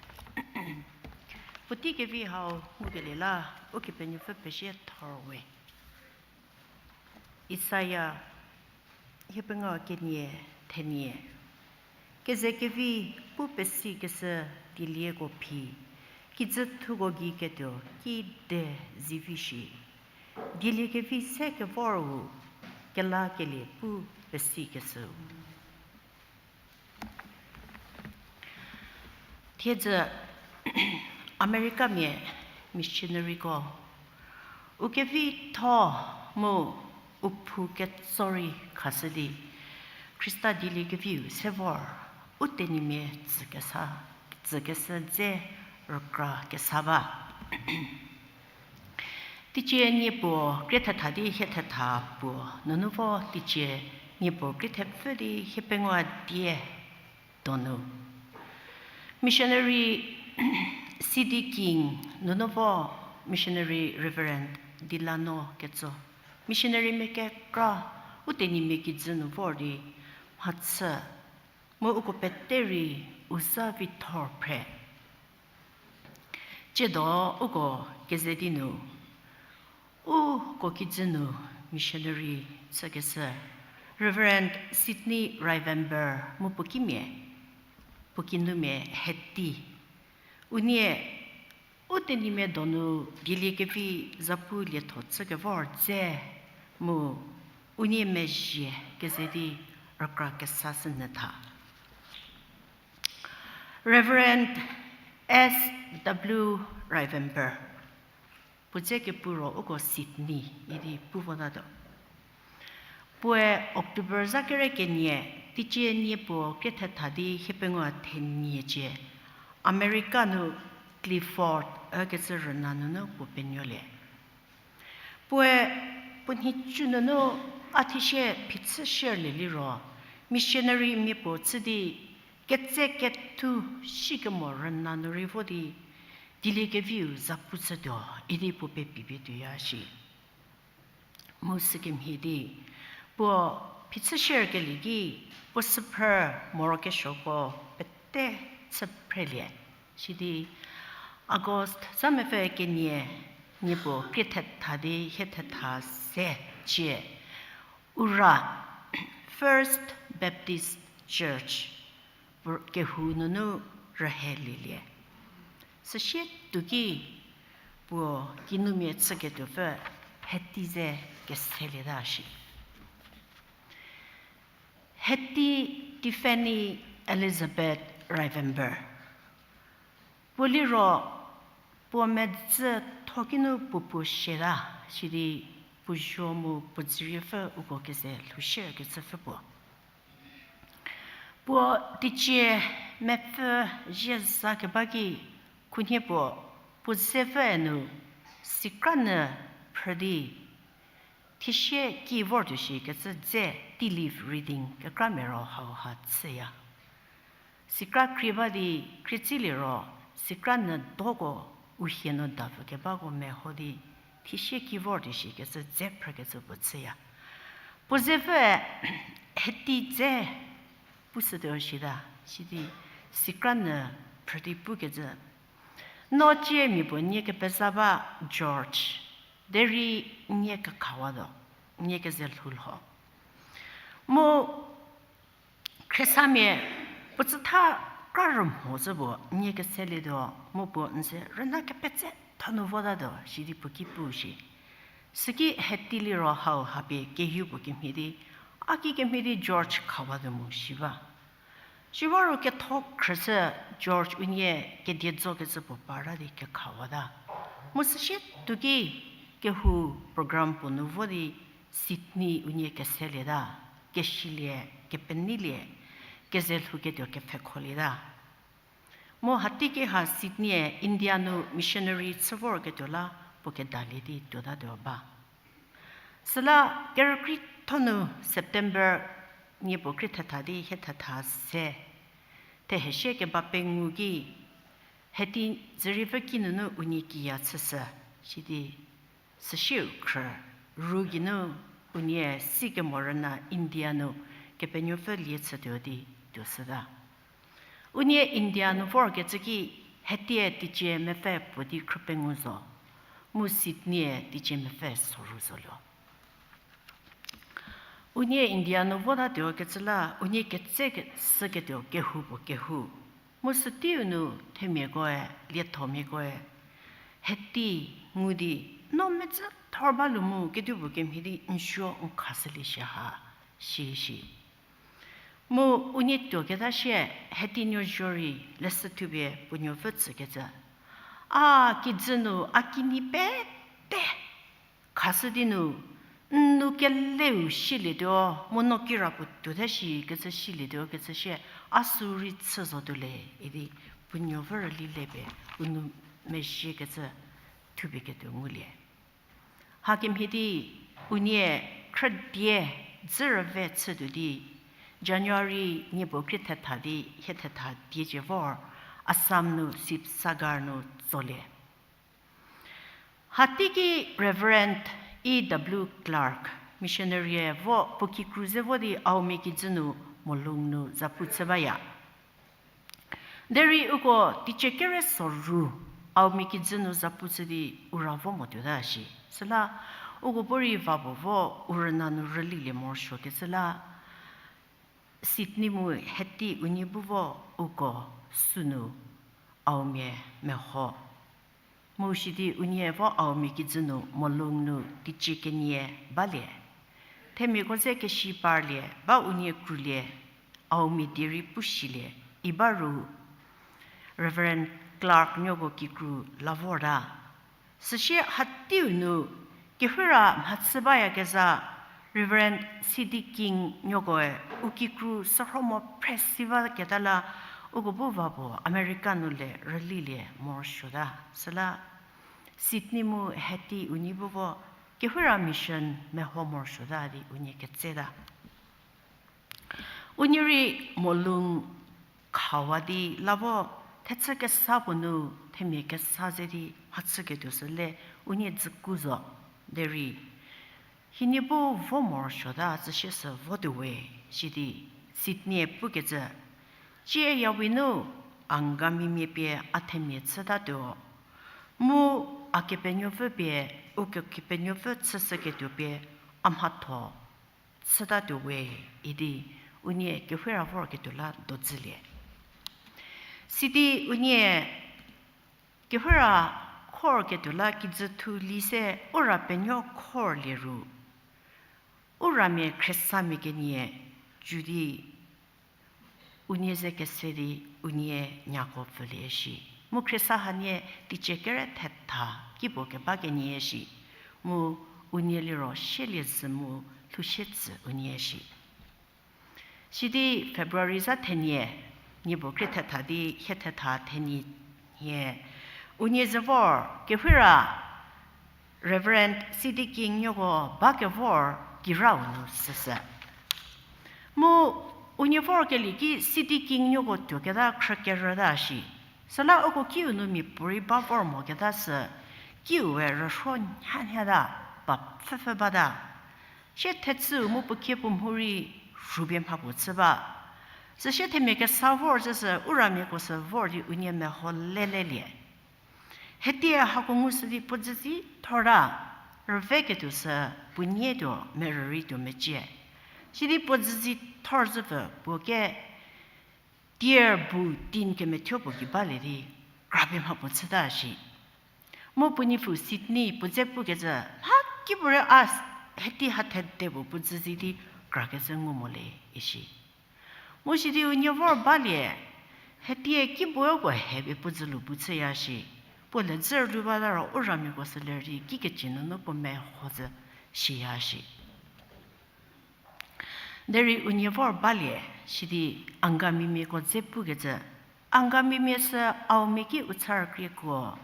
Puotei kevi hau ngukelie la, Ukepenuopfü pezie thor we. Isaia, hiepengou kenie thenie. Kezekevi pu pesikeshü dielieko phi, kijüthuko gei ketuo kide zivi shi. Dieliekevi se kevoru, kelakelie pu pesikeshü. Thiedzü Americamia missionaryko u kevitho mu u phou ketso rei khashü di, Khrista dieliekeviu se vor u tenyimia tsükesa, tsükeshü dze rükra kesa ba. Teicie nie puo krie thetha di hie thetha puo nunu vo teicie nie puo krie thepfü di hie pengou die donu. Missionary King nunu vo missionary Reverend Delano ketso. Missionarymia kekra u Tenyimia kijü nu vor di mhachü mu uko pete rei u za vithor phre. Tsiedo uko keze di nu, uko kijü nu missionary chükeshü Reverend Sidney Ryvember mu puo kimia, puo kinumia Hattie. Unie u Tenyimia donu dieliekevi zapu lietho chükevor dze mu unie mezhie keze di rükra kesa sünyü tha. Reverend S W Ryvember, puo dze kepu ro uko Sidney idi pu votatuo. Puoe October za kere kenie, teicie nie puo krie thetha di hiepengou thenie cie, America nu Clifford ükecü rüna nunu puo penuolie. Puoe puo nhicu nunu a thisie phichü shierlie liro, missionarymia puo chü di ketse kethu shikemo rüna nu rei vo di dieliekeviu zapu chütuo idi puo pepipie tuoya shi. Mu sükemhie di puo phichü shierkelie ki puo süphrü morokesuoko pete chüphrelie. Sidi August za mepfü kenie, nie puo krie thetha di hie thetha se cie, Ura First Baptist Church kehou nunu rühelielie. Süsie tuoki puo kinumia chüketuopfü Hattie ze keselieta shi. Hattie Tiffany Elizabeth Ryvember. Puo liro puo medzü thokinu puo puo siata, sidi puo zuo mu puo dzüriepfü uko keze lhoushierkecüpfü puo. Puo teicie mepfü zie za keba ki khunhie puo, puo zepfüe nu sikra nyü phrü di thiesie ki vortuo shikecü dze tea leaf reading kekramia ro hauha chüya. Sikra krie ba di krie tsülie ro, sikra nyü doko u hie nu davü kebako meho di thiesie ki vortuo shikecü dze phrükecü puo chüya. Puo zepfüe Hattie dze pushütuo shita, sidi sikra nyü phrü di pukecü, no cie mia puo nie kepeza ba George, derei nie kekhawatuo, nie keze lhoulho. Mu khriesamia puo tsütha kra rümho zhü puo nie keselietuo, mu puo n ze rüna kepetse thanu votatuo shidi puo ki pu shi. Süki Hattie liro hauha pie kehou puo kemhie di, a ki kemhie di George khawatuo mo shi ba. Siwa ro ketho khrüshü George unie kedie zokecü puo parta di kekhawata. Mu süsie tuoki kehou program puo nu vo di Sidney unie keselieta, kesilie, kepenielie, keze lhouketuo kepfhekholieta. Mu hatei ki ha Sidney-e India nu missionary chü vorketuo la puo kedalie di tuotatuo ba. Süla kerükrietho nu September nie puo krie thetha di hie thetha se, thehesie keba pengou ki, Hattie dzüriepfü ki nunu unie kiya chüshü, sidi süsieu khrü ru geinu unie sikemo rüna India nu Kepenuopfü lie chütuo di tuoshüta. Unie India nu vorkecü ki Hattie-e teicie mepfü puo di khrüpengou zo, mu Sidney-e teicie mepfü soru zolie. Unie India nu votatuo kecü la unie ketse süketuo kehou puo kehou, mu süteiu nu themiakoe, liethomiakoe Hattie ngu di, no metsü thor ba lu mu kedipuo kemhie di n zuo n khashülie shi ha, shi shi. Mu unie tuoketa sie Hattie nuo zuo rei leshü thupie puo nuopfü tsükecü, a kijü nu a kinyi pete khashü di nu, n nou keleu silietuo, mu no kirapuo tuote shikecü silietuo kecü sie, a sü rei chü zotuo le idi puo nuopfü rüli le pie u nou mezhiekecü thupie ketuo ngulie. Hakemhie di unie khrüdie dzü rüve chütuo di, January nie puo krie thetha di hie thetha die cie vor, Assam nu Sibsagar nu tsolie. Hateiki Reverend E W Clark, missionary vo puo kikru ze vo di Aomia kijü nu Molung nu zapu chü baya. Derei uko teicie kere soru Aomia kijü nu zapu chü di u ra vo motuota shi. Süla uko bu rei va puo vo u rüna nu rülilie morosuokecü la, Sydney mu Hattie unie bu vo uko sünu Aomia meho. Mu sidi unie vo Aomia kijü nu Molung nu teicie kenie balie. Themiako ze keshi parlie ba unie krulie, Aomia die rei pushülie, i ba ru Reverend Clark nuoko kikru la vorta. Süsie Hattie-u nu kehira mhachü bayakezha Reverend C D King nuokoe u kikru sürho mo phresi baketa la uko bu va puo America nu le rülilie morosuota. Süla Sydney mu Hattie unie bu vo kehira mission meho morosuota di unie ketseta. Unie rei Molung khawa di la vo thechü kesa puo nu themia kesa ze di mhachüketuo sü le unie dzüku zo. Derei hienie bu vo morosuota tsüsie sü votuo we, sidi Sydney-e pukecü, cie yawi nu Angamimia pie a themia chütatuo. Mu a kepenuopfü pie, uko kepenuopfü chüshüketuo pie a mhatho chütatuo we, idi unie kehira vorketuo la dodzülie. Sidi unie kehira khorketuo la kijü thu li se u ra penuo khorlie ru, u ramia Khristamia kenie ju di unie ze kese di unie nyako pfülie shi. Mu Khrista hanie teicie kere thetha kipuo keba kenie shi. Mu unie liro shielie zhü mu lhoushie tsü unie shi. Sidi February za thenie, niepuo krie thetha di hie thetha thenie hie, unie ze vor kehira Reverend C D King nuoko ba kevor kirau nu süsü. Mu unie vorkelie ki C D King nuoko tuoketa khrü kerüta shi. Süla uko kiu nu miapuorei ba vor moketa sü, kiue rüsuo nhanyata, pa pfhüpfhü bata. Sie thechüu mu puo khie puo mhou rei rhupie mhapuo chü ba. Süsie themia kesa vor zhüsü u ramiako sü vor di unie meho lelelie. Hetie hako ngushü di puo dzüzi thorta, rüveketuo sü puo nietuo merürei tuo mecie. Sidi puo dzüzi thor zhüpfü puo ke tier bu tin kemethuo puo gei balie di krapie mhapuo chüta shi. Mu puo nipfu Sydney puo dze pukecü, mha kipuorei a s-, Hattie ha thede puo puo dzüzi di krakecü ngu mo le, ishi. Mu sidi unie vor balie, Hattie-e kipuo puo hepie puo dzülu bu chüya shi. Puo ledzü rülu bata ro u ramiako sü lerü di kikecü nunu puo meho zhü shiya shi. Derei unie vor balie, sidi Angamimiako dze pukecü, Angamimia sü Aomia ki u cha rükriekuo,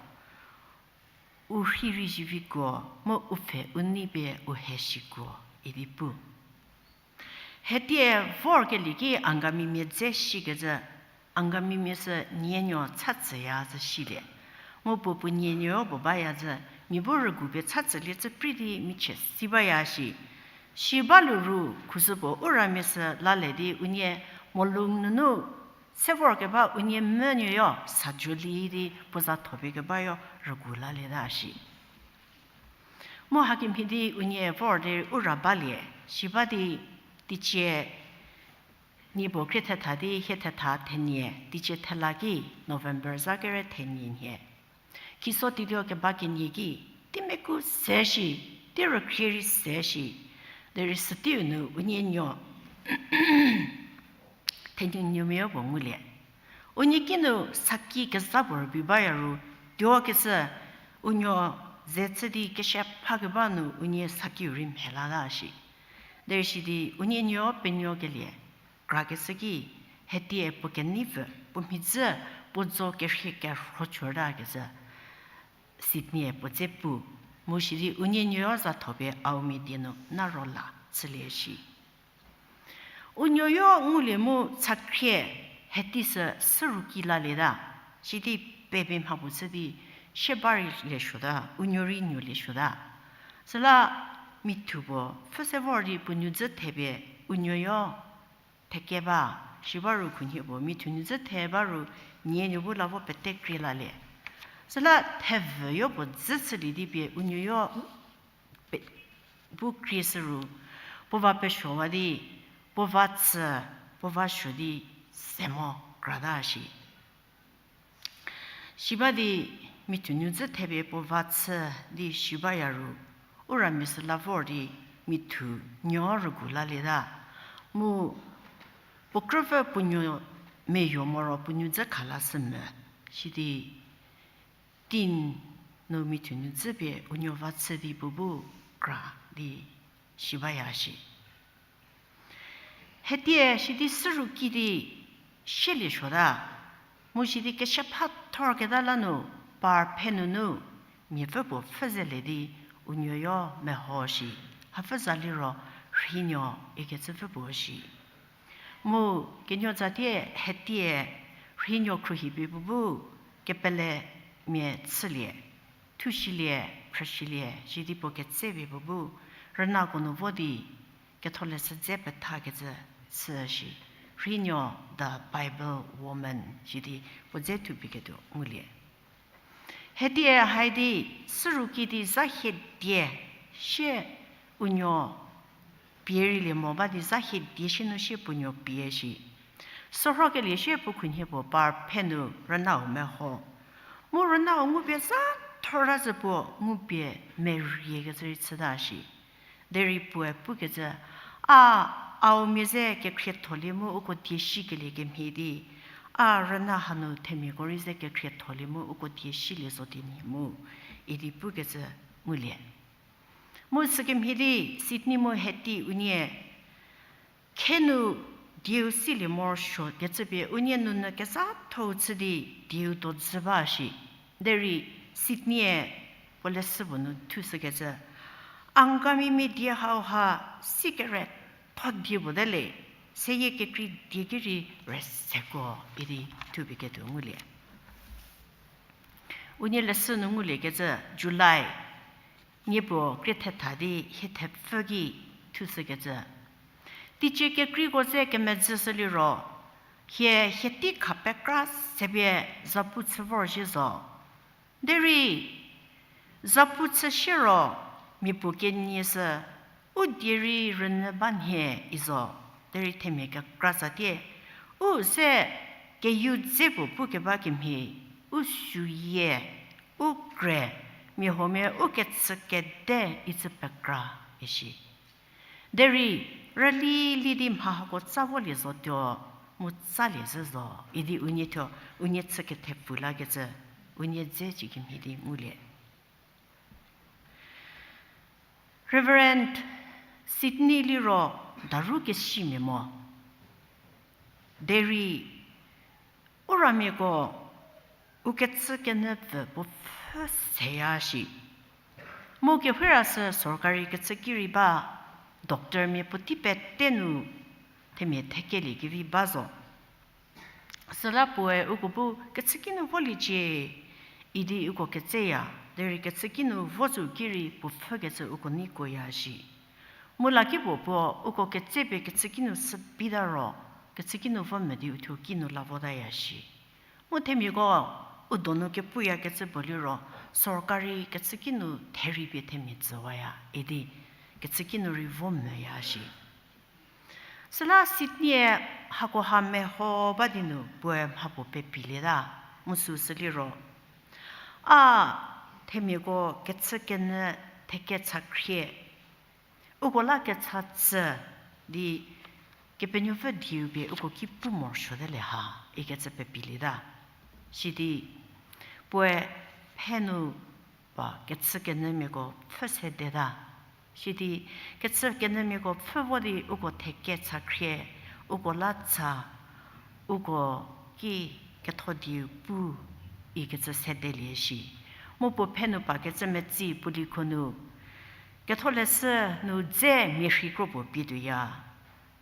u rhei rei zivikuo, mu u pfhe u nei pie u he shikuo, idi pu. Hetie vorkelie ki Angamimia dze shikecü, Angamimia sü nienuo cha tsüya zhü shilie. Mu puo puo nienuo puo baya zhü, mia bu rügu pie cha tsülie cü prei di michie si baya shi. Shi balu ru khusü puo u ramia sü lalie di unie Molung nunu se vorkeba unie münuoyo sajo li di puo za thopie kebayo rügu lalieta shi. Mu hakemhie di unie vor di u ra balie, shi ba di teicie niepuo krie thetha di hie thetha thenie, teicie thela ki November za kere thenie nhie. Khiso teiduo keba kenie ki, teimeku se shi, tei rükhrie rei se shi, derei süteiu nu unie nuo thenunuomiau puo ngulie. Unie kinu saki kezha puo rübei baya ru, tuokeshü unuo ze chü di keshepha keba nu unie sakiu rei mhie lata shi. Derei shi di unie nuo penuokelie krakeshü ki, Hetie puo keneipfü, puo mhidzü, puo dzo kerhie kerho chortakecü Sydney-e puo dze pu, mu shi di unie nuoyo za thopie Aomia die nu naro la chülie shi. Unuoyo ngulie mu chakhrie Hattie sü sürüki lalieta. Sidi pebi mha puo chü di, sie ba rei liesuota, u nuo rei nuo liesuota. Süla mithu puo pfhü se vor di puo nuodzü thepie u nuoyo theke ba, si ba ru khunhie puo mithu nuodzü the ba ru nie nuo bu la vo pete krie lalie. Süla thevüyo puo dzü chülie di pie u nuoyo pe-, bu krie shü ru, puo va pesuowa di, puo va chü, puo va suo di, se mo krata shi. Si ba di mithu nuodzü thepie puo va chü di si baya ru, u ramia süla vor di mithu nuo rügu lalieta. Mu puo krüpfü puo nuo meyo moro puo nuodzü khalashü me, sidi tin nu mithu nuodzü pie u nuo va chü di puo bu kra di si baya shi. Hetie sidi süru ki di sieliesuota, mu sidi keshepha thorketa la nu par phe nunu miapfü puo pfhü zelie di u nuoyo meho shi, hapfü za liro rheinuo ikecü pfü puo shi. Mu kenuo tsatie hetie rheinuo khruohipie puo bu kepelemia chülie, thusilie, phrüsilie sidi puo ketsepie puo bu rünako nu vo di Ketholeshü dze pethakecü chü shi, rheinuo the Bible woman sidi puo dze thupie ketuo ngulie. Hetie haidi süru ki di zha hie die sie u nuo pie rei lie mo ba di zha hie die sie nu sie puo nuo pie shi. Sürhokelie sie puo khunhie puo par phe nu rünau meho. Mu rünau ngupie zha thora zü puo ngupie meriekecü rei chüta shi. Derei puoe pukecü, a, a-u mia ze kekhrietholie mu uko die sikelie kemhie di, a rüna hanu themiako rei ze kekhrietholie mu uko die silie zo di nyi mu, idi pukecü ngulie. Mu sükemhie di Sydney mu Hattie unie khenu dieu silie morosuokecü pie unie nunyü kezhathou chü di dieu dozü ba shi. Derei Sydney-e puo leshü puo nu thushükecü, Angamimia die hauha sikere tho die puo te le, seyie kekrei die ki rei rüseko idi thupie ketuo ngulie. Unie leshü nu nguliekecü July nie puo krie thetha di hie thepfü ki thushükecü, teicie kekreiko ze kemedzüshü liro, hie hie tei kha pekra sepie zapu chü vorzhie zo. Derei zapu chü siero mia puo kenie sü u die rei rünyü ba nhie i zo. Derei themia kekra tsatie u se keyie dze puo pukeba kemhie, u suyie, u kre, mia huomia u kechü kede icü pekra ishi. Derei rüli li di mha hako tsa volie zotuo, mu tsalie zhü zo idi unie thuo, unie chü kethepfu lakecü unie dze cü kemhie di ngulie. Reverend Sydney liro daru kesimia mo. Derei u ramiako u kechükenyü pfü puo pfhü seya shi. Mu kehira sü sorkari kechüki rei ba, doctormia puotei pete nu themia thekelie kevi ba zo. Süla puoe uko bu kechüki nu voliecie idi uko ketseya, derei kechüki nu vo zo ki rei puo pfhükecü uko neikoya shi. Mu lakipuo puo uko ketsepie kechüki nu sü bita ro, kechüki nu vo medi uthuo ki nu la votaya shi. Mu themiako u donu kepuyakecü puo liro, sorkari kechüki nu therei pie themia tsüwaya idi kechüki nu rei vo mvüya shi. Süla Sydney-e hakoha meho ba di nu puoe mha puo pepilieta, mu süsü liro, a, themiako kechükenyü theke cha khrie, uko la kecha tsü di Kepenuopfü dieu pie uko ki pu morosuote le ha ikecü pepilieta. Sidi puoe phe nu pa kechükenyümiako pfhü sedeta. Sidi kechükenyümiako pfhü vo di uko theke cha khrie, uko la tsa, uko ki ketho dieu pu ikecü sedelie shi. Mu puo phe nu pa kecü metsi puo likho nu Ketholeshü nu dze mia rhei kro puo pie tuoya.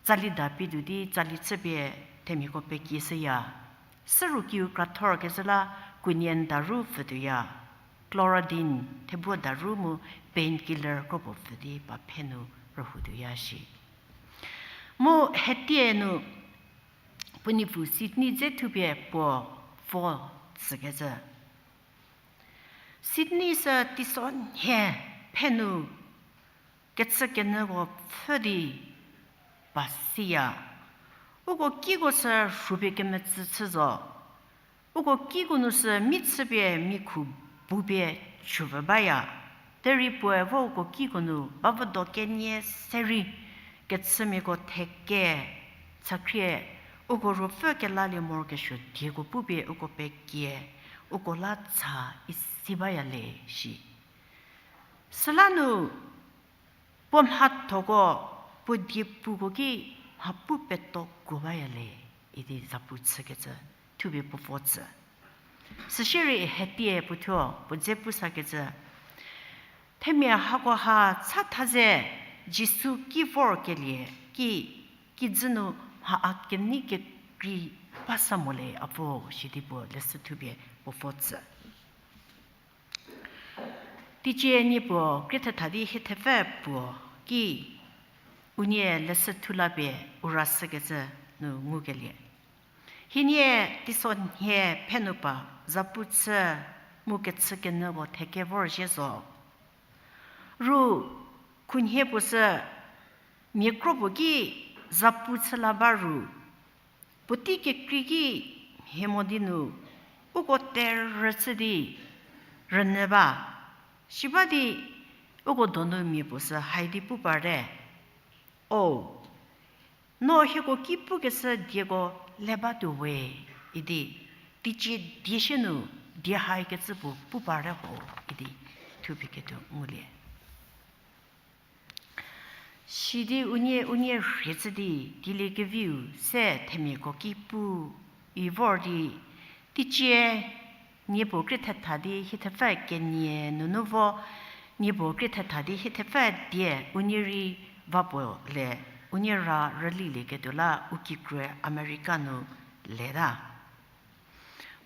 Tsali da pie tuo di tsali chüpie themiako pekieshüya. Sürükiu krathorkecü la quinine daru pfütuoya, Claritin thebuo daru mu painkiller kropuo pfü di pa phe nu rühoutuoya shi. Mu hetie nu puo nipfu Sydney dze thupie puo vo tsükecü. Sydney sü teisonhie phe nu kechükenyüko pfhü di pa siya. Uko kiko sü rhupie kemetsü chü zo. Uko kiko nu sü mi chüpie mi khu bupie chüvü baya. Derei puoe vo uko kiko nu bavüdo kenie serei kechümiako theke chakhrie, uko ruopfü kelalie morokesuo dieko pupie uko pekie, uko la cha isi baya le shi. Süla nu puo mhathoko, puo diepuko ki mha pu peto kuo baya le, idi zapu chükecü thupie puo vo tsü. Süsierei hetie puothuo puo dze pu sakecü, themia hakoha chatha ze Jisu ki vorkelie ki, kijü nu mha a kenei kekrei ba sa mo le apuo, sidi puo leshü thupie puo vo tsü. Teicie nie puo krie thetha di hie thepfü puo ki, unie leshü thu la pie u ra shükecü nu ngukelie. Hienie teisonhie phe nu pa zapu chü mu kechükenyüko theke vorzhie zo. Ru khunhie puo sü mia kro puo ki zapu chü la ba ru, puotei kekrei ki mhie mo di nu uko terhü chü di rünyü ba. Siba di uko donu mia puo sü haidi pu parte, O, no hieko ki pukeshü dieko le batuo we, idi, teicie die sie nu die haikecü puo pu parte ho, idi thupie ketuo ngulie. Sidi unie unie rhie chü di dieliekeviu se themiako ki pu i vor di, teicie nie puo krie thetha di hie thepfü kenie nunu vo, nie puo krie thetha di hie thepfü die unie rei va puo le, unie ra rülilieketuo la u kikrue America nu leta.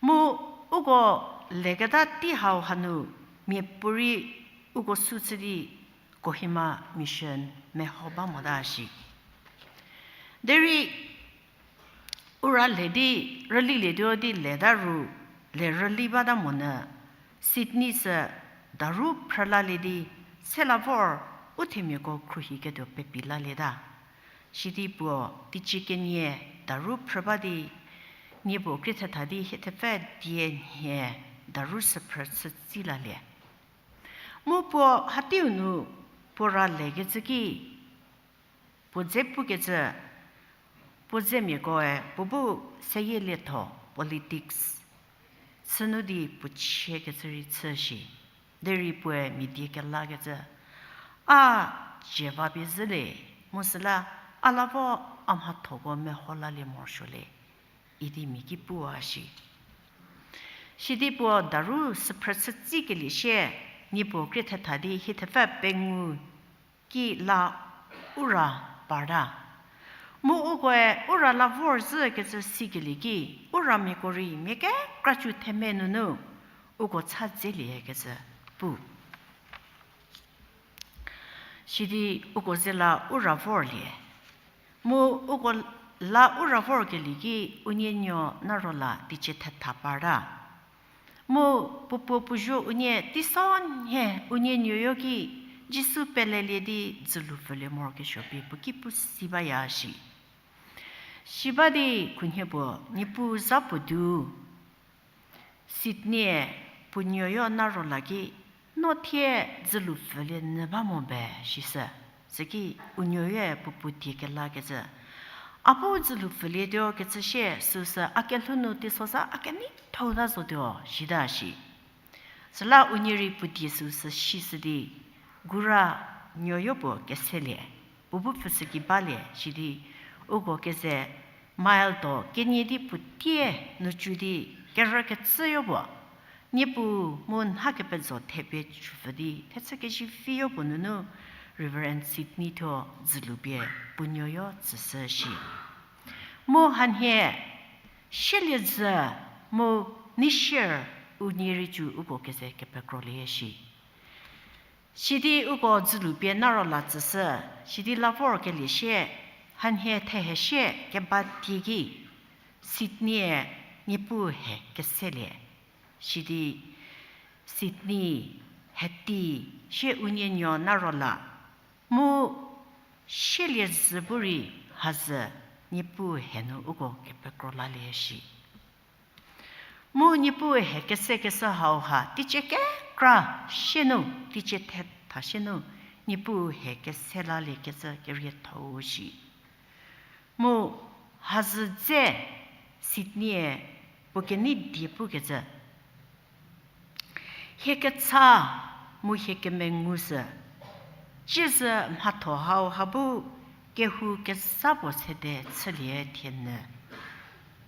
Mu uko leketa tei hau hanu miapuorei uko sü chü di Kohima Mission meho ba mota shi. Derei u ra le di rülilietuo di leta ru, le rüli bata monyü, Sydney sü daru phrü lalie di, se la vor u themiako khruohiketuo pepi lalieta. Sidi puo teicie kenie daru phrü ba di, nie puo krie thetha di hie thepfü die nhie daru süphrü chü tsi lalie. Mu puo hateiu nu puo ra lekecü ki, puo dze pukecü, puo dzemiakoe puo bu seyie lietho politics chü nu di puo chiekecü rei chü shi. Derei puoe mia die kelakecü, a cie va pie zhülie, mu süla a la vo a mhathoko meho lalie morosuo le, idi mia ki puwa shi. Sidi puo daru süphrü chü tsikelie sie, nie puo krie thetha di hie thepfü pengou ki la u ra parta. Mu ukoe u ra la vorzhükecü sikelie ki, u ramiako rei mia kekracü themia nunu uko cha dzeliekecü pu. Sidi uko ze la u ra vorlie. Mu uko la u ra vorkelie ki unie nuo Narola teicie thetha parta. Mu puo puo puo zuo unie teisonhie unie nuoyo ki Jisu pelelie di dzülu pfülie morokesuo pie puo ki pu si baya shi. Siba di khunhie puo Niepuu za puo du Sydney-e puo nuoyo Narola ki, no thie dzülu pfülie nyü ba mo be, sisü. Süki u nuoyoe puo puo die kelakecü, a bu dzülu pfülietuo kecü sie süsü a kelhou nu teisozha a keneithou ta zotuo sita shi. Süla unie rei puo die süsü sishü di, Gura nuoyo puo keselie, puo bu pfhüsü ki balie sidi, uko keze mile do kenie di puo tie nu cü di kerükecüyo puo, Niepuu mu nha kepezo thepie chüpfü di thechü keziviyo puo nunu Reverend Sydney thuo dzülu pie puo nuoyo tsüshü shi. Mu hanhie Sieliezü mu Neisier unie rei cü uko keze kepekrolie shi. Sidi uko dzülu pie Narola tsüshü, sidi la vorkelie sie, hanhie thehe sie keba tieki, Sydney-e Niepuu he keselie. Sidi Sydney, Hattie, sie unie nuo Narola, mu Sieliezü bu rei hazü Niepuu he nu uko kepekro lalie shi. Mu Niepuu he kesekeshü hauha teicie kekra sie nu, teicie thetha sie nu, Niepuu he kese laliekecü kerietho-u shi. Mu hazü dze Sydney-e puo kenei die pukecü, hie kecha mu hie kemengu sü, tsiezü mhatho hauha bu kehou kesa puo sede chülie thienyü,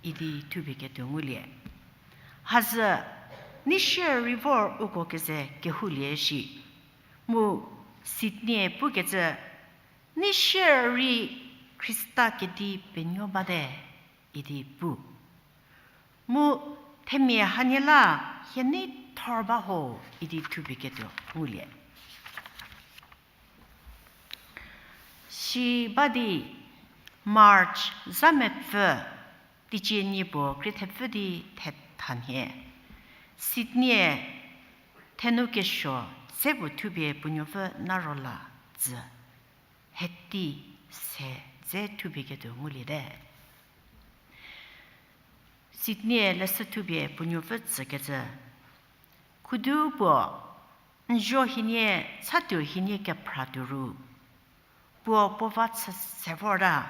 idi thupie ketuo ngulie. Hazü Neisier rei vor uko keze kehoulie shi. Mu Sydney-e pukecü, Neisier rei Khrista kedi penuo bate, idi pu. Mu themia hanie la hie nei thor ba ho, idi thupie ketuo ngulie. Si ba di March za mepfü, teicie nie puo krie thepfü di thetha nhie, Sydney-e thenu kesuo dze puo thupie puo nuopfü Narola tsü, Hattie se dze thupie ketuo nguliete. Sydney-e leshü thupie puo nuopfü tsükecü, khudu puo n zuo hienie, chatuo hienie kephra tuo ru, puo puo va chü se vorta,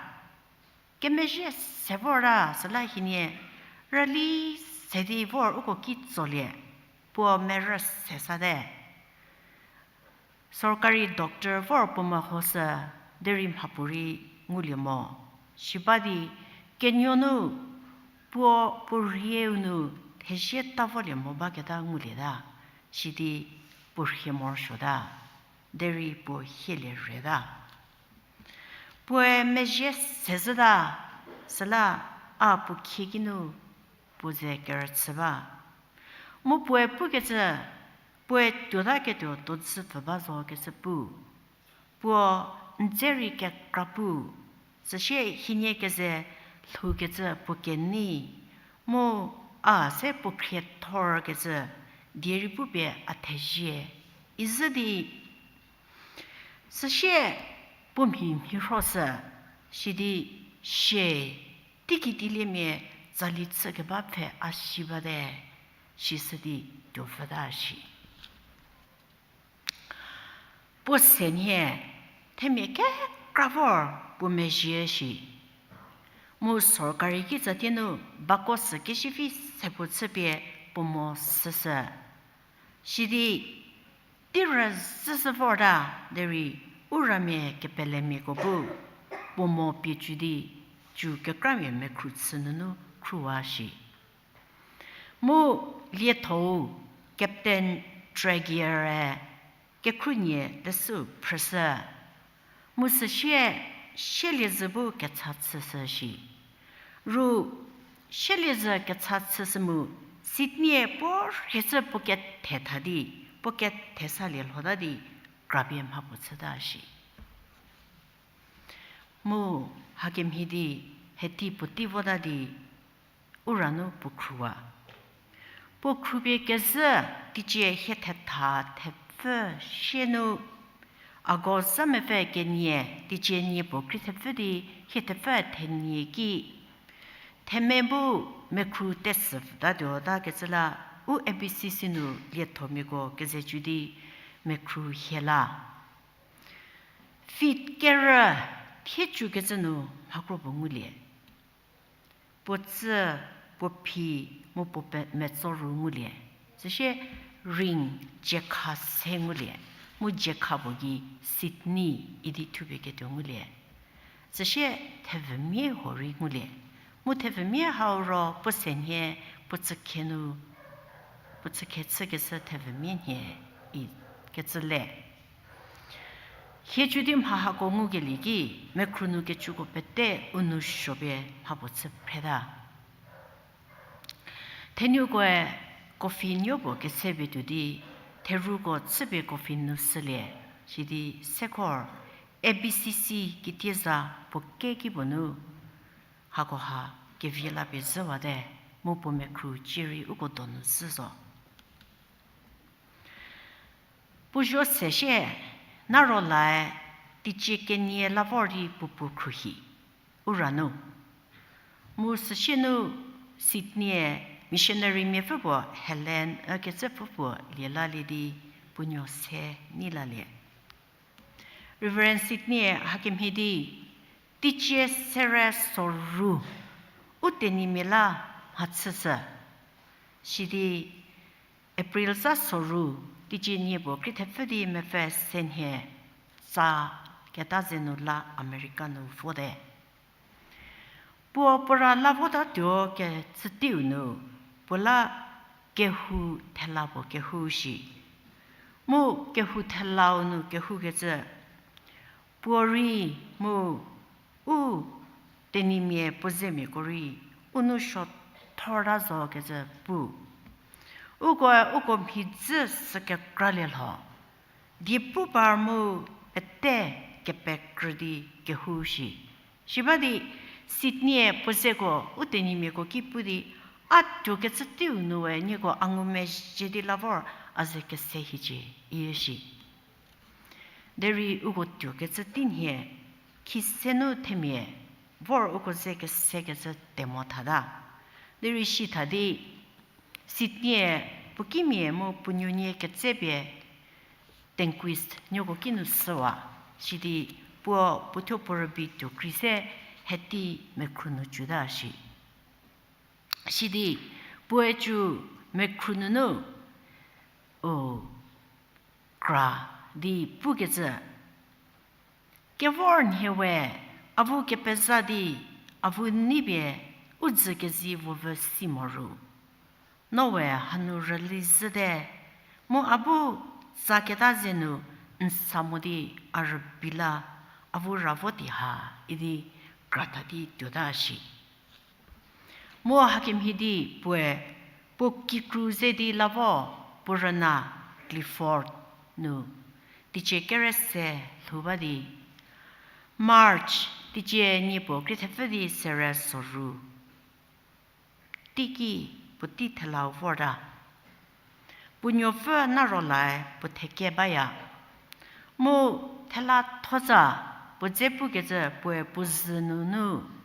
kemezhie se vorta, süla hienie rüli se di vor uko ki tsolie, puo merü se sate. Sorkari doctor vor puo mehoshü, derei mhapuorei ngulie mo. Si ba di kenuo nu puo puo rhieu nu thezie ta volie mo baketa ngulieta, sidi puo rhie morosuota, derei puo hielie reta. Puoe mezhie se zhüta, süla a puo khie kinu puo ze kerüchü ba. Mu puoe pukecü, puoe tuotaketuo tuodzü pfü ba zo kecü pu. Puo n dze rei kekra pu, süsie hienie keze lhoukecü puo kenei, mu a se puo khriethorkecü die rei pupie a thezie, izhü di, süsie puo mhi mhirhoshü, sidi sie, teikidiliemia tsali chükeba pfhe a si bate, sishü di tuopfüta shi. Puo se nhie, themia kekra vor puo mezhie shi. Mu sorkari kitsatie nu bako sü kezivi se puo chüpie puo mo süshü. Sidi, teirü zhüshü vorta, derei u ramia kepelemiako bu puo mo pie cü di, cü kekramia mekhru chü nunu khruwa shi. Mu lietho-u Captain Tregear-e kekhrunie leshü phrüshü. Mu süsie sieliezü bu kecha chüshü shi. Ru sieliezü kecha chüshü mu Sydney-e puo rhiecü puo kethe tha di, puo kethe salie lhota di, krapie mha puo chüta shi. Mu hakemhie di, Hattie puotei vota di, u ra nu puo khruwa. Puo khrupie kezhü teicie hie thetha thepfü sie nu, August za mepfü kenie teicie nie puo krie thepfü di hie thepfü thenie ki, themia bu mekhru tesüta tuotakecü la, u A B C C nu liethomiako kezecü di mekhru hie la. Feet kerü thie cükecü nu mhakro puo ngulie. Puo tsü, puo phi, mu puo pe- metso ru ngulie. Süsie ring jekha se ngulie. Mu jekha puo gei Sydney idi thupie ketuo ngulie. Süsie thevümia huo rei ngulie. Mu thevümia hau ro puo se nhie, puo tsükhe nu, puo tsükhe chükeshü thevümia nhie ikecü le. Hie cü di mha hako ngukelie ki, mekhru nu kecüko pete u nou suopie mha puo chü phreta. Thenukoe coffin nuo puo kese pie tuo di, theruko chüpie coffin nu shülie, sidi sekhor A B C C kitieza puo keki puo nu, hakoha kevi la pie zhüwate, mu puo mekhru cie rei uko donu zhü zo. Puo zuo se shie, Narola-e teicie kenie la vor di puo puo khruohi, u ra nu. Mu süsie nu Sydney-e missionary miapfü puo Helen ükecüpfü puo lie lalie di puo nuo se nei lalie. Reverend Sydney-e hakemhie di, teicie sere soru, u Tenyimia la mhachüshü. Sidi April za soru, teicie nie puo keriethepfü di mepfü se nhie tsa keta ze nu la America nu vote. Puo puo ra la votatuo kecü teiu nu, puo la kehou thela puo kehou shi. Mu kehou thelau nu kehoukecü, puo rei mu u Tenyimia puo zemiako rei u nou suo thorta zo kecü pu. Ukoe uko mhidzü sü kekralie lho. Die pu par mu pete kepekrü di kehou shi. Siba di Sydney-e puo zeko u Tenyimiako ki pu di, a tuokecü teiu nu we nieko a ngumezhie di la vor a ze kese hiecie, i shi. Derei uko tuokecü tei nhie, khise nu themia vor uko ze kesekecü temo thata. Derei shi tha di, Sydney-e puo kimia mu puo nuonie ketsepie Tenquist nuoko kinu shüwa, sidi puo puothuo puo rübei tuo krei se heti mekhru nu cüta shi. Sidi puoe cü mekhru nunu u kra di pukecü, kevor nhie we, avu kepeza di, avu neipie u dzü kezi vovü si mo ru, no we hanu rüli zhüte, mu a bu tsaketa ze nu n sa mo di a rübei la avu ra vo ti ha, idi krata di tuota shi. Mu hakemhie di puoe puo kikru ze di la vo puo rüna Clifford nu teicie kere se lhou ba di, March teicie nie puo keriethepfü di sere soru, teiki puotei thelau vorta. Puo nuopfü Narola-e puo theke baya. Mu thela thotsa puo dze pukecü puoe puo zü nunu,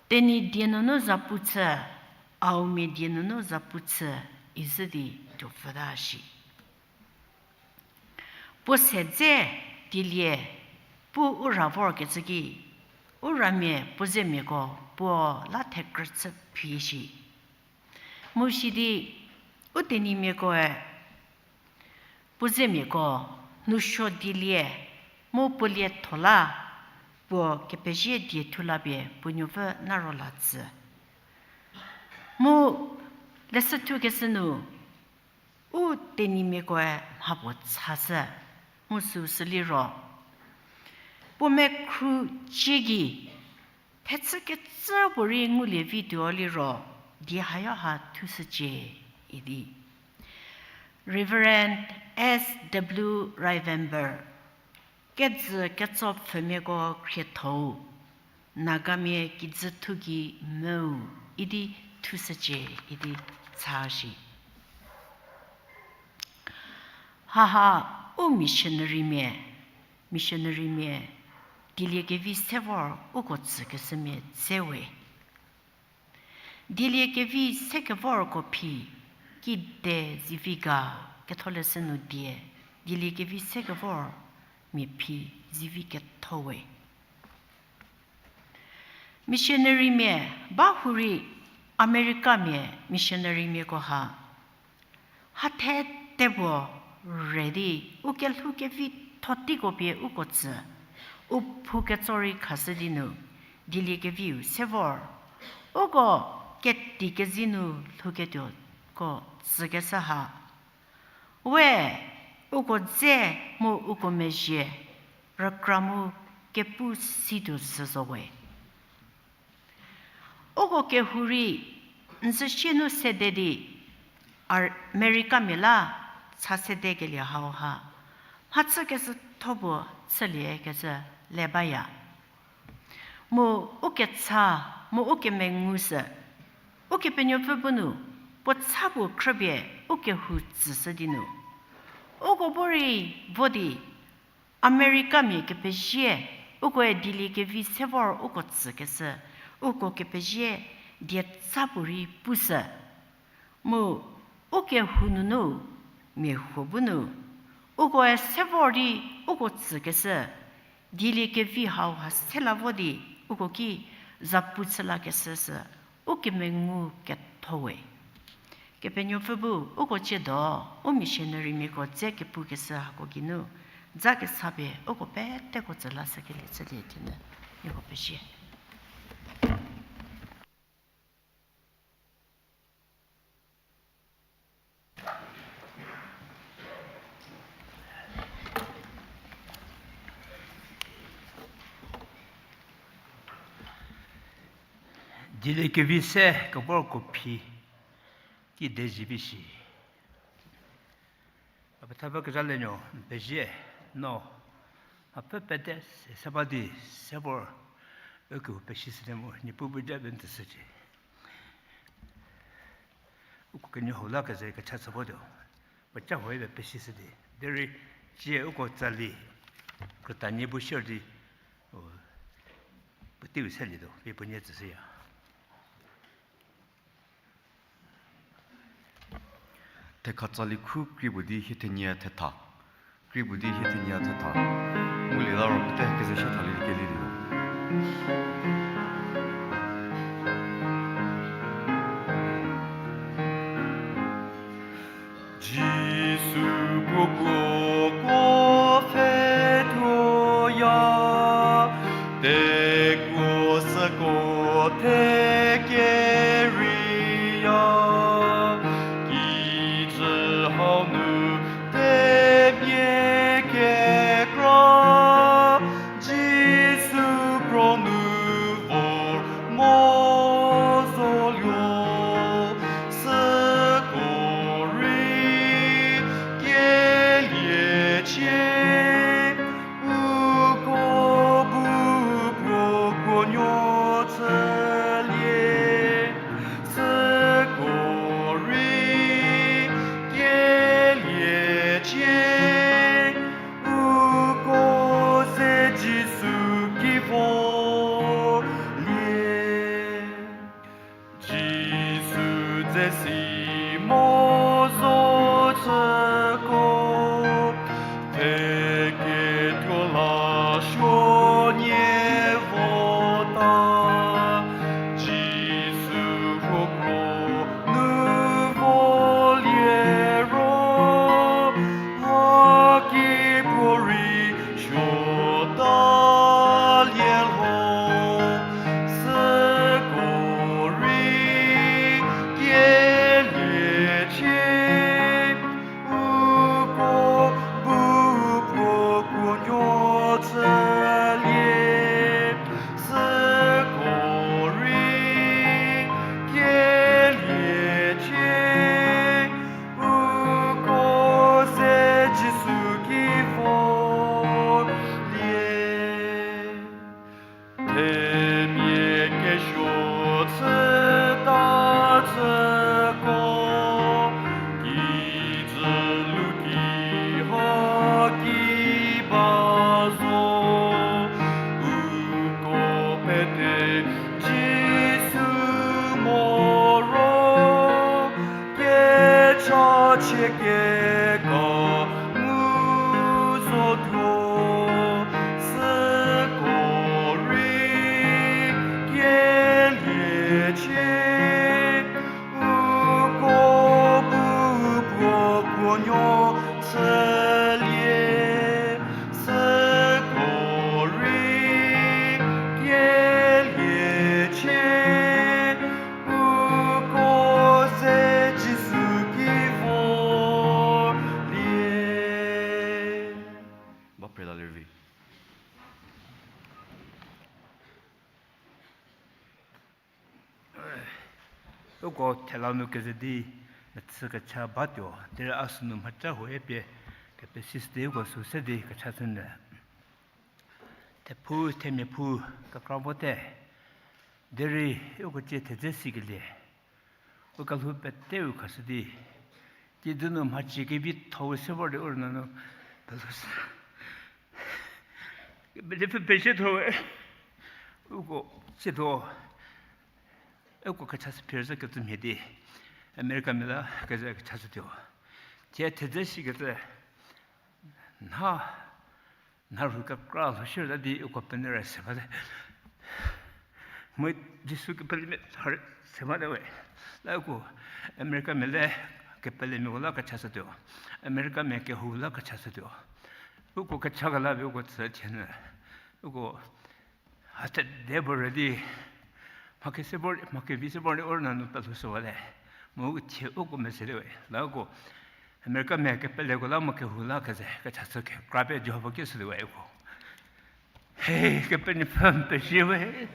Tenyi die nunu zapu chü, Aomia die nunu zapu chü, izhü di tuopfüta shi. Puo se dze dielie pu u ra vorkecü ki, u ramia puo zemiako puo la thekrü chü phi shi. Mu shi di u Tenyimiakoe puo zemiako nousuo dielie mu puo lietho la puo kepezie die thu la pie puo nuopfü Narola tsü. Mu leshü thukeshü nu u Tenyimiakoe mha puo chashü, mu süu sü liro puo mekhru cie gei thechü kecü puorei ngulie vituo liro die hayo ha thushücie idi. Reverend S W Raivember, kejü ketso pfhümiako khriethou, Nagamia kijü thu gei meu idi thushücie idi cha shi. Haha, u missionarymia, missionarymia dieliekevi se vor uko tsükeshümia dze we. Dieliekevi sekevorko phi, kide zivi ga, ketholeshü nu die, dieliekevi sekevor mia phi zivi ketho we. Missionarymia ba hurei Americamia missionarymiako ha, hathe tepuo re di u kelhou kevitho teiko pie uko tsü, u phou ketso rei khashü di nu, dieliekeviu se vor, uko keti kezi nu lhouketuoko tsükeshü ha we, uko dze mu uko mezhie rükra mu kepu situo zhü zo we. Uko kehou rei N züsie nu sede di, Ar-, Americamia la cha sedekelie hauha mhachükecü tho puo chüliekecü le baya. Mu ukecha, mu ukemengu sü, Ukepenuopfü bu nu, puo cha puo khrüpie ukehou tsüshü di nu, uko bu rei vo di, Americamia kepezie, ukoe dieliekevi se vor uko tsükeshü, uko kepezie, diecha puorei pushü. Mu ukehou nunu, mia huo bu nu, ukoe se vor di uko tsükeshü, dieliekevi hauha se la vo di uko ki zapu chü lakeshü sü, ukemengu ketho we. Kepenuopfü bu uko tsiedo, u missionarymiako dze kepukeshü hako geinu, dza kesa pie uko peteko tsü lashükelie chülie thenyü, nieko pezie. Dieliekevi se kevorko phi kide zivi shi. A petha ba kezha le nuo, n pezie, no, a pfü pete se, se ba di, se vor, ukehou pesishülie mu, Niepuu bu ja ben tsüshücie. Uko kenuo hau la keze kecha chü votuo. Puoca huoe pesishü di. Derei, cie uko tsali, krütanie bu share di, o, puoteiu selietuo, pie puo nie tsüshüya. Thekha tsali khu krie puo di hie thenie thetha. Krie puo di hie thenie thetha. Ngulie la ro pete keze sha thalie kelie di. Jisu puo puoko pfhethoya, tekuo süko the keriya, kijü hau nu themia kekra, Jisu kro nu vor mo zolie, süko rei keliecie, uko bu puo puo nuo chülie, süko rei keliecie, uko ze Jisu ki volie. Jisu dze si mo zo chüko, theketuo la suo nie vota. Jisu huo kro nu volie ro, mha ki puorei suo talie lho, süko rei keliecie, uko bu puo puo nuo chülie, süko rei keliecie, uko ze Jisu ki volie. Themia kesuo chüta chüko, kijü lu ki ha ki ba zo, uko pete Jisu moro, kechachie keka ngu zotuo, süko rei Uko thela nu keze di mechü kecha batuo, derei a sünu mhaca huoe pie kepesi sü di uko sü se di kecha chünyü. Thephu themia phu kekra vote, derei uko cie thedze sikelie, u kelhou peteu khashü di, kijü nu mhacie kevitho-u se vor di u rüna nu pelhou sü. Kepelemiapfü pezie thuo, uko sitho, uko kecha sü phir zhü kecü mhie di, Americamia la keze kecha shütuo. Thie thedze sikecü, nha, nha rhu kekra lho shierta di uko penyü rei se bate. Mu Jisu kepelemia ha rei se bate we. La uko Americamia le kepelemiako la kecha shütuo. Americamia kehou la kecha shütuo. Uko kecha kela pie uko tsü thienyü. Uko ha thede puo rei di, mha kese vor, mha kevi se vor di u rüna nu pelhou shüwate. Mu thie uko mese di we. La uko Americamia kepeleko la mu kehou la keze kecha chü kekra pie Jihova ki shütuo we uko. He, Kepenuopfü n pezie we.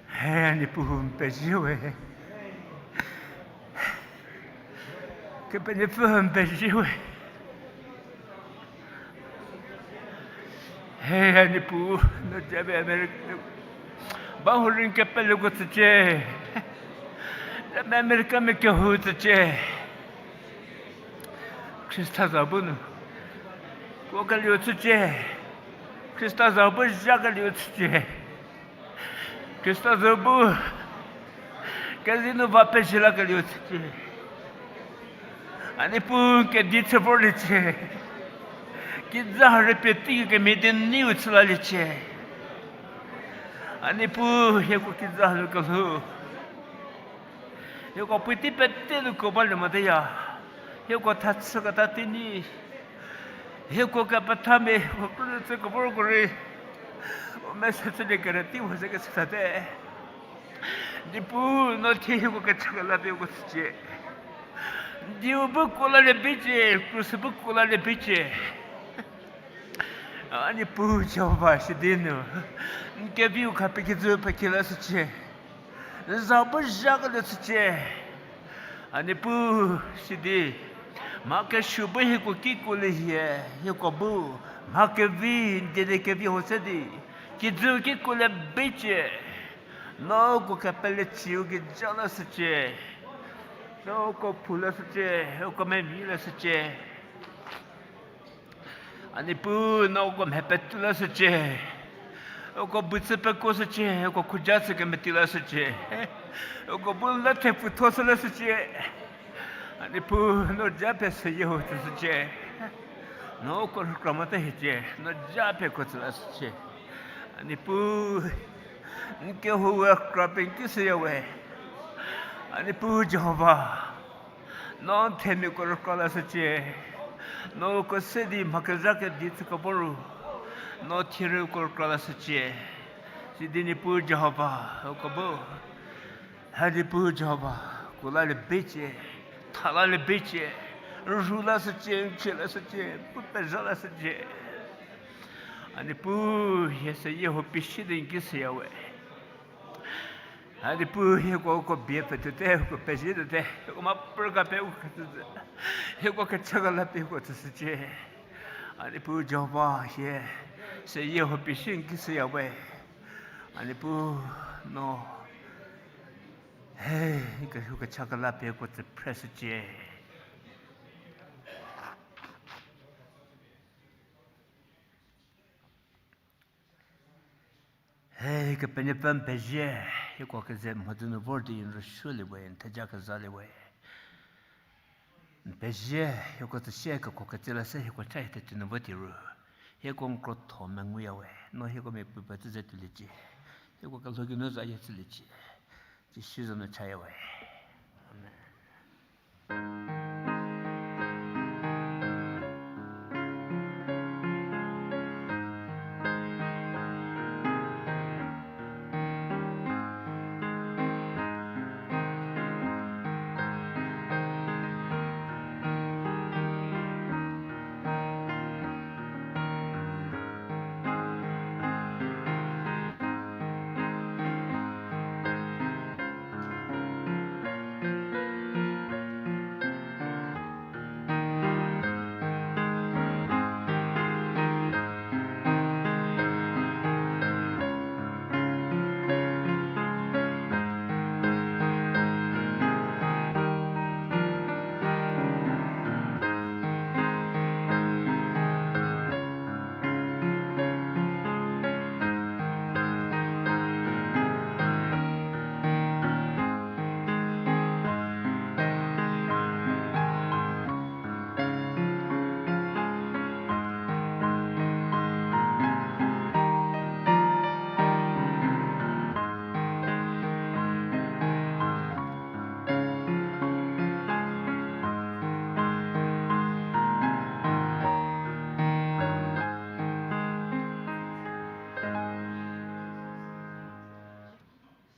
He, a Niepuu n pezie we. Kepenuopfü n pezie we. He, a Niepuu, no japie America, ba hurei n kepeleko tsücie. Japie Americamia kehou tsücie. Khrista za bu nu kuokelieu chücie. Khrista za bu zhakelieu chücie. Khrista za bu kezei nu va pezie lakelieu chücie. A Niepuu kedi chü vorliecie. Kijü ha rei pie tei kemhie di n neiu chü laliecie. A Niepuu hieko kijü hanu kelhou. Hieko puotei pete nu kuo balie moteya. Hieko thachüketa tei nyi. Hieko kepethamia, hieko krünuo tsü kevorko rei u mese chülie kere tei huo ze kechü thate. Niepuu no thie hieko kecha kela pie uko tsücie. N dieu bu kuo lalie bicie, krus bu kuo lalie bicie. A Niepuu Jihova sidi nu n keviu khapie kijü pekie lashücie. N za bu zhakelieu chücie. A Niepuu sidi mha kesuo bu hieko ki kuolie hie, hieko bu mha kevi, n dieliekevi huo se di kijü ki kuolie bicie. No uko kepelecieu geija lashücie. No uko phou lashücie, uko memi lashücie. A Niepuu no uko mha petou lashücie. Uko bu tsü pekuoshücie, uko khuja chü kemetie lashücie. Uko bu la thepfu tho shü lashücie. A Niepuu no japie seyie ho tsüshücie. No uko rükra mote hiecie, no japie kuo tsü lashücie. A Niepuu n kehou we kra pie n ki shüya we. A Niepuu Jihova, no themiako rükra lashücie. No uko se di mha kezha kedi chü kevor ru, no thie rei uko rükra lashücie. Sidi Niepuu Jihova, uko bu, ha Niepuu Jihova, kuo lalie bicie, tha lalie bicie, n rhu lashücie, n chie lashücie, pu pezha lashücie. A Niepuu hie seyie ho pie si di n ki shüya we. A Niepuu hieko uko bie pfhütuote, uko pezie tuote, uko mha phrü ka pie uko tsüshü, hieko kecha kela pie uko tsüshücie. A Niepuu Jihova hie seyie ho pie si n ki shüya we. A Niepuu no, he, n kehou kecha kela pie uko tsü phreshücie. He, Kepenuopfü n pezie, hieko keze mhodzü nu vor di n rüsuolie we, n theja kezalie we. N pezie, hieko tsü sie keko ketsü la se hieko cha hie thecü nu vo ti ru. Hieko n krotho menguya we, no hieko mia puo pete ze tuoliecie. Hieko kelhou geinu zayie chüliecie. Jisu za nu chaya we. Amen.